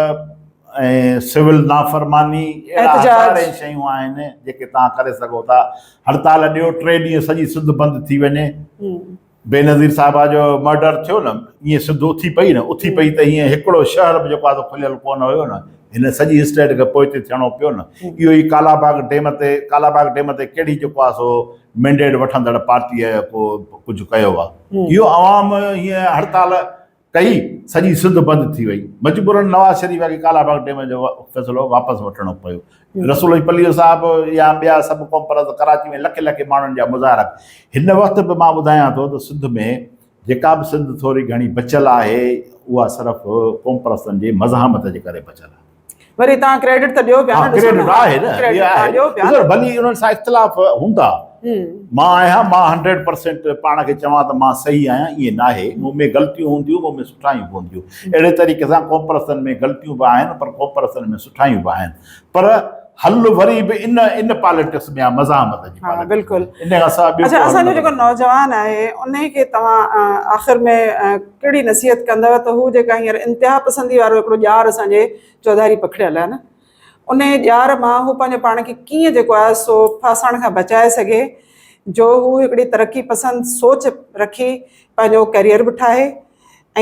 ۽ سول نافرماني اهڙا هزارين شيون آهن جيڪي توهان ڪري سگهو ٿا. هڙتال ڏيو ٽي ڏينهن سڄي سنڌ بند ٿي وڃي. بينظير صاحبه جو مرڊر ٿيو نه ائين سنڌ اٿي پئي نه اٿي پئي ته هيئن هڪڙو شهر به جيڪو آهي سو کليل ڪونه هيو نه هن سڄي اسٽيٽ کي پوئتي ٿيڻو پيو نه اهو ئي ڪالا باغ ڊيم تي ڪالا باغ ڊيم تي ڪهڙي جيڪو آهي سو مينڊيٽ وٺندڙ پارٽيء ڪو ڪجهه ڪيو آهي اهو عوام هيئن هڙتال ڪئي سڄي سنڌ بند ٿي وئي مجبورن نواز شريف کي ڪالا باغ ڊيم جو فيصلو واپس وٺڻو پيو رسول بخش پليجو صاحب يا ٻيا سڀ قوم پرست ڪراچي ۾ لکين لکين ماڻهن جا مظاهرا هن وقت به مان ٻڌايان ٿو ته سنڌ ۾ جيڪا به سنڌ ٿوري گهڻي بچيل آهي اها صرف قوم پرستن جي مزاحمت جي ڪري بچيل آهي وري توهان ڪريڊٽ ته ڏيو پيا نه ڏسو ڪريڊٽ آهي نه ڪريڊٽ توهان ڏيو پيا نه ڀلي انهن سان اختلاف هوندا مان آهيان مان 100% پاڻ کي چوان ته مان صحيح آهيان ائين ناهي مون ۾ غلطيون هونديون مون ۾ سٺايون به هونديون اهڙي طريقي سان قوم پرستن ۾ غلطيون به آهن پر قوم پرستن ۾ سٺايون به آهن پر حل وري به ان ان پاليٽڪس ۾ آهي مزاحمت جي ها بلڪل ان کان سواء ٻيو اڇا اسان جو جيڪو نوجوان آهي ان کي توهان آخر ۾ ڪهڙي نصيحت ڪندؤ ته هو جيڪا هينئر انتها پسندي وارو هڪڙو ڄار اسان جي چوڌاري پکڙيل آهي نه ان ڄار مان هو پنهنجو پاڻ کي ڪيئن جيڪو آهي سو ڦاسائڻ کان بچائي سگهي جو هو هڪڙي ترقي پسند سوچ رکي پنهنجو ڪيريئر به ٺاهي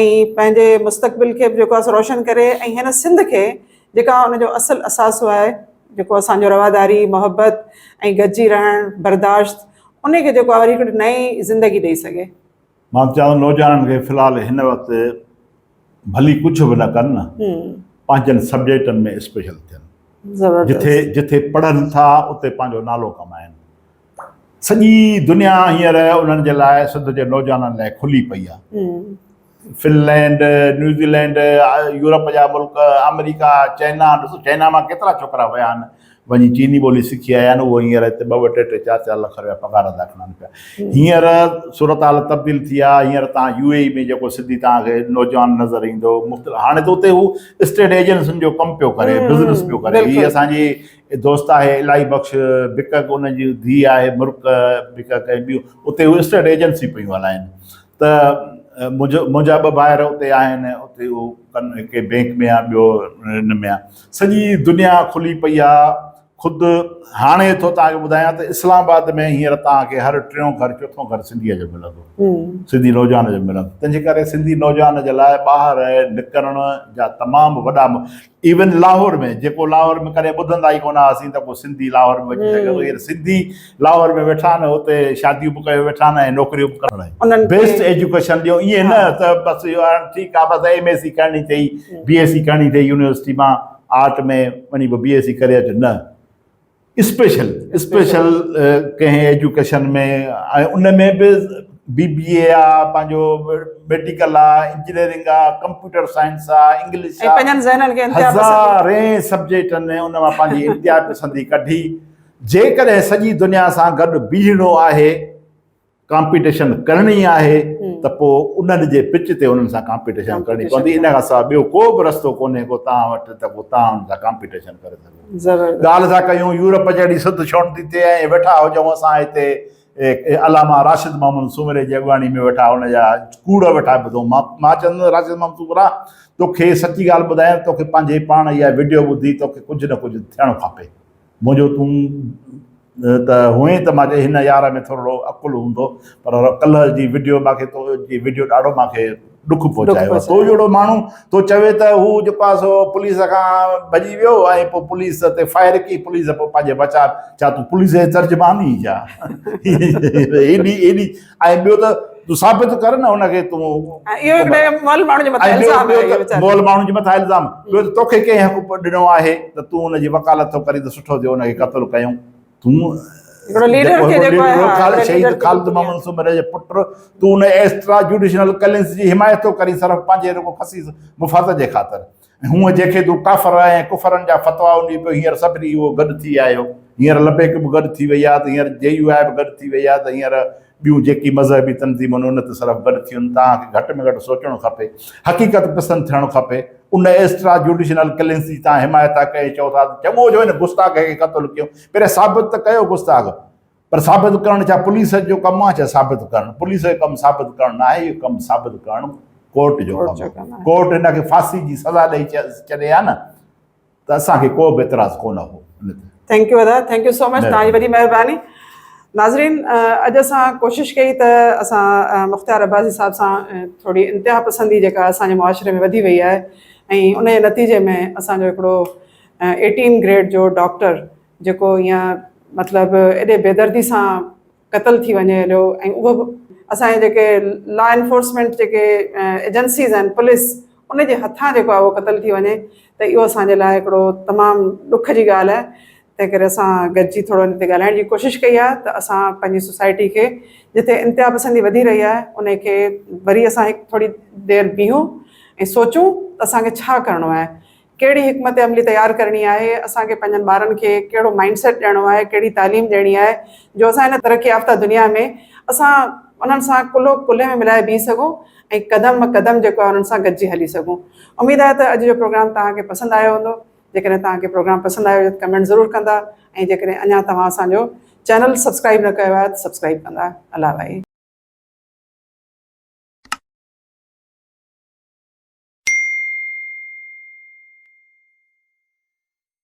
۽ پنهنجي مستقبل کي به جيڪو آهي سو روشن ڪري ۽ هن سنڌ کي جيڪا ان جو اصل اثاثو آهي جيڪو اسان جو رواداري محبت ۽ گڏجي رهڻ برداشت ان کي جيڪو آهي وري هڪڙي نئين زندگي ڏئي سگهي. مان چوان ٿو نوجوانن کي في الحال هن وقت ڀلي ڪجهه به نه ڪن نه پنهنجن سبجيڪٽن ۾ اسپيشل ٿين جٿي جٿي پڙهن ٿا اتي پنهنجو نالو ڪمائن سڄي دنيا هينئر انهن جي لاء سنڌ جي نوجوانن لاء کلي پئي آهي فنلينڊ نيوزيلينڊ يورپ جا ملڪ آمريڪا چائنا ڏسو چائنا مان ڪيترا ڇوڪرا ويا آهن وڃي چيني ٻولي سکي آيا آهن، اهو هينئر هتي ٻه ٻه ٽي ٽي چار چار لک رپيا پگهار ٿا کڻن پيا. هينئر صورتحال تبديل ٿي آهي، هينئر توهان يو اي اي ۾ جيڪو سنڌي توهان کي نوجوان نظر ايندو مختلف هاڻي ته اتي هو اسٽيٽ ايجنسين جو ڪم پيو ڪري، بزنس پيو ڪري. هي اسان جي دوست آهي الاهي بخش بڪڪ ان جي ڌيء آهي مرڪ بڪڪ ۽ ٻيون اتي هو اسٽيٽ ايجنسي پيون هلائن ته منهنجو منهنجا ٻه ڀائر اتي آهن اتي هو ڪن هڪ بينڪ ۾ آهي ٻيو هن ۾ آهي. سڄي دنيا کلي پئي آ خود هاڻي ٿو توهان کي ٻڌايان ته اسلام آباد ۾ هينئر توهان کي هر ٽيون گهر چوٿون گهر سنڌيء جو ملندو سنڌي نوجوان جو ملندو تنهن جي ڪري سنڌي نوجوان جي لاء ٻاهر نڪرڻ جا تمام وڏا ايون لاهور ۾ جيڪو لاهور ۾ ڪڏهن ٻڌندا ئي ڪونه هئاسين ته ڪو سنڌي لاهور ۾ وڃي سگهي ٿو هينئر سنڌي لاهور ۾ ويٺا آهن اتي شاديون به ڪيو ويٺا آهن ۽ نوڪريون به ڪرڻ انهن بيسٽ ايجوڪيشن ڏيو ائين نه ته بس اهو ٺيڪ آهي بس ايم ايس سي ڪرڻي اٿئي بي ايس سي ڪرڻي اٿئي يونيورسٽي مان آرٽ ۾ وڃي پوء بي ايس سي ڪري اچ نه اسپيشل اسپيشل ڪنهن ايجوڪيشن ۾ ۽ ان ۾ به بي بي اي آ پنهنجو ميڊيڪل آ انجنيئرنگ آ ڪمپيوٽر سائنس آ انگلش آ پنهنجن ذهنن کي انتها پسندي هزارين سبجيڪٽن ۾ ان مان پنهنجي انتها پسندي ڪڍي جيڪڏهن سڄي دنيا سان گڏ بيهڻو آهي ڪامپيٽيشن ڪرڻي آهي ته پوء انهن جي پچ تي انهن سان ڪامپيٽيشن ڪرڻي پوندي ان کان سواء ٻيو ڪو به رستو ڪونهي ڪو توهان وٽ ته پوء توهان انهن سان ڪامپيٽيشن ڪري سگهو. ڳالهه ٿا ڪيون يورپ جهڙي سڌ ڇونه ٿي ٿئي ۽ ويٺا هجون اسان هتي علامه راشد محمد سومري جي اڳواڻي ۾ ويٺا ان جا ڪوڙ ويٺا ٻڌون. مان چوندس راشد محمد سومرا توکي سچي ڳالهه ٻڌايان توکي پنهنجي پاڻ اها وڊيو ٻڌي توکي ڪجهه نه ڪجهه ٿيڻ کپي. منهنجو تون ته هئين ته مان چيو هن يار ۾ ٿورڙو عقل هوندو پر ڪلهه جي وڊيو مان کي تو جي وڊيو ڏاڍو مان کي ڏک پهچايو آهي تو جهڙو ماڻهو تو چوي ته هو جيڪو آهي سو پوليس کان ڀڄي ويو ۽ پوء پوليس تي فائر ڪئي پوليس پوء پنهنجي بچاء ڇا تون پوليس جي ترجمان ئي ڇا ايڏي ايڏي ۽ ٻيو ته تون ثابت ڪر نه ان کي تون اهو هڪڙي مئل ماڻهو جي مٿان الزام آهي اهو ويچاري مئل ماڻهو جي مٿان الزام ٻيو ته توکي ڪنهن حق ڏنو آهي ته تون ان جي وڪالت ٿو ڪرين ته سٺو ٿيو ان کي قتل ڪيون تون هڪڙو ليڊر کي جيڪو آهي شهيد خالد محمد سومري جي پٽ تون ان ايڪسٽرا جوڊيشنل ڪلنس جي حمايت ٿو ڪرين صرف پنهنجي رڳو خسيس مفاد جي خاطر ۽ هونء جنهن کي تون ڪافر ۽ ڪفرن جا فتوائون ڏئي پيو، هينئر سڀني اهو گڏ ٿي آيو. هينئر لبيڪ به گڏ ٿي وئي آهي ته هينئر جي يو آء به گڏ ٿي وئي آهي ته هينئر ٻيون جيڪي مذهبي تنظيمون ان تي صرف گڏ ٿيون. توهان کي گهٽ ۾ گهٽ سوچڻ کپي. حقيقت پسند ٿيڻ کپي. ان ايسٽرا جوڊيشنل ڪلنس جي توهان حمايت ٿا ڪيو ۽ چئو ٿا ته چڱو جو هن گستاخ کي قتل ڪيو. پهريان ثابت ته ڪيو گستاخ. پر ثابت ڪرڻ ڇا پوليس جو ڪم آهي ڇا ثابت ڪرڻ پوليس جو ڪم ثابت ڪرڻ نه آهي اهو ڪم ثابت ڪرڻ ڪورٽ جو ڪم آهي ڪورٽ هن کي ڦاسي جي سزا ڏئي ڇڏي ها نه ته اسان کي ڪو به اعتراض ڪونه هو ان تي. Thank you ادا thank you سو مچ توهان جي وڏي مهرباني ناظرين اڄ اسان ڪوشش ڪئي ته اسان مختيار عباسي صاحب سان ٿوري انتها پسندي جيڪا اسان جي معاشري ۾ وڌي وئي آهي ۽ ان جي نتيجي ۾ اسان جو هڪڙو ايٽين گريڊ جو ڊاڪٽر جيڪو ائين مطلب ايڏي بيدردي سان قتل ٿي وڃي هليو ۽ اهو به اسان جي جيڪي لا انفورسمينٽ جيڪي ايجنسيز آهن پوليس ان جي هٿان جيڪو آهي اهو قتل ٿي وڃي ته اهو اسان جي لاء هڪڙو تمام ڏک جي ڳالهه آهي تنهن ڪري اسان گڏجي ٿورو ان تي ڳالهائڻ جي ڪوشش ڪئي آهي ته اسان پنهنجي سوسائٽي کي جتي انتها پسندي وڌي رهي آهي ان کي وري اسان هڪ ٿوري دير بيهون ۽ سوچون ته اسان کي ڇا ڪرڻو آهي ڪهڙي حڪمت عملي تيار ڪرڻي آهي، اسان کي پنهنجن ٻارن کي ڪهڙو مائنڊ سيٽ ڏيڻو آهي، ڪهڙي تعليم ڏيڻي آهي جو اسان هن ترقي يافته دنيا ۾ اسان انهن سان ڪلهو ڪلهي ۾ ملائي بيهي سگهون ۽ قدم قدم جيڪو آهي انهن سان گڏجي هلي سگهون. اميد آهي ته اڄ جو پروگرام توهان کي پسند آيو هوندو. جيڪڏهن توهان کي پروگرام پسند آيو هجي ته ڪمينٽ ضرور ڪندا ۽ جيڪڏهن اڃا توهان اسان جو چينل سبسڪرائيب نه ڪيو آهي ته سبسڪرائيب ڪندا. الله ڀائي.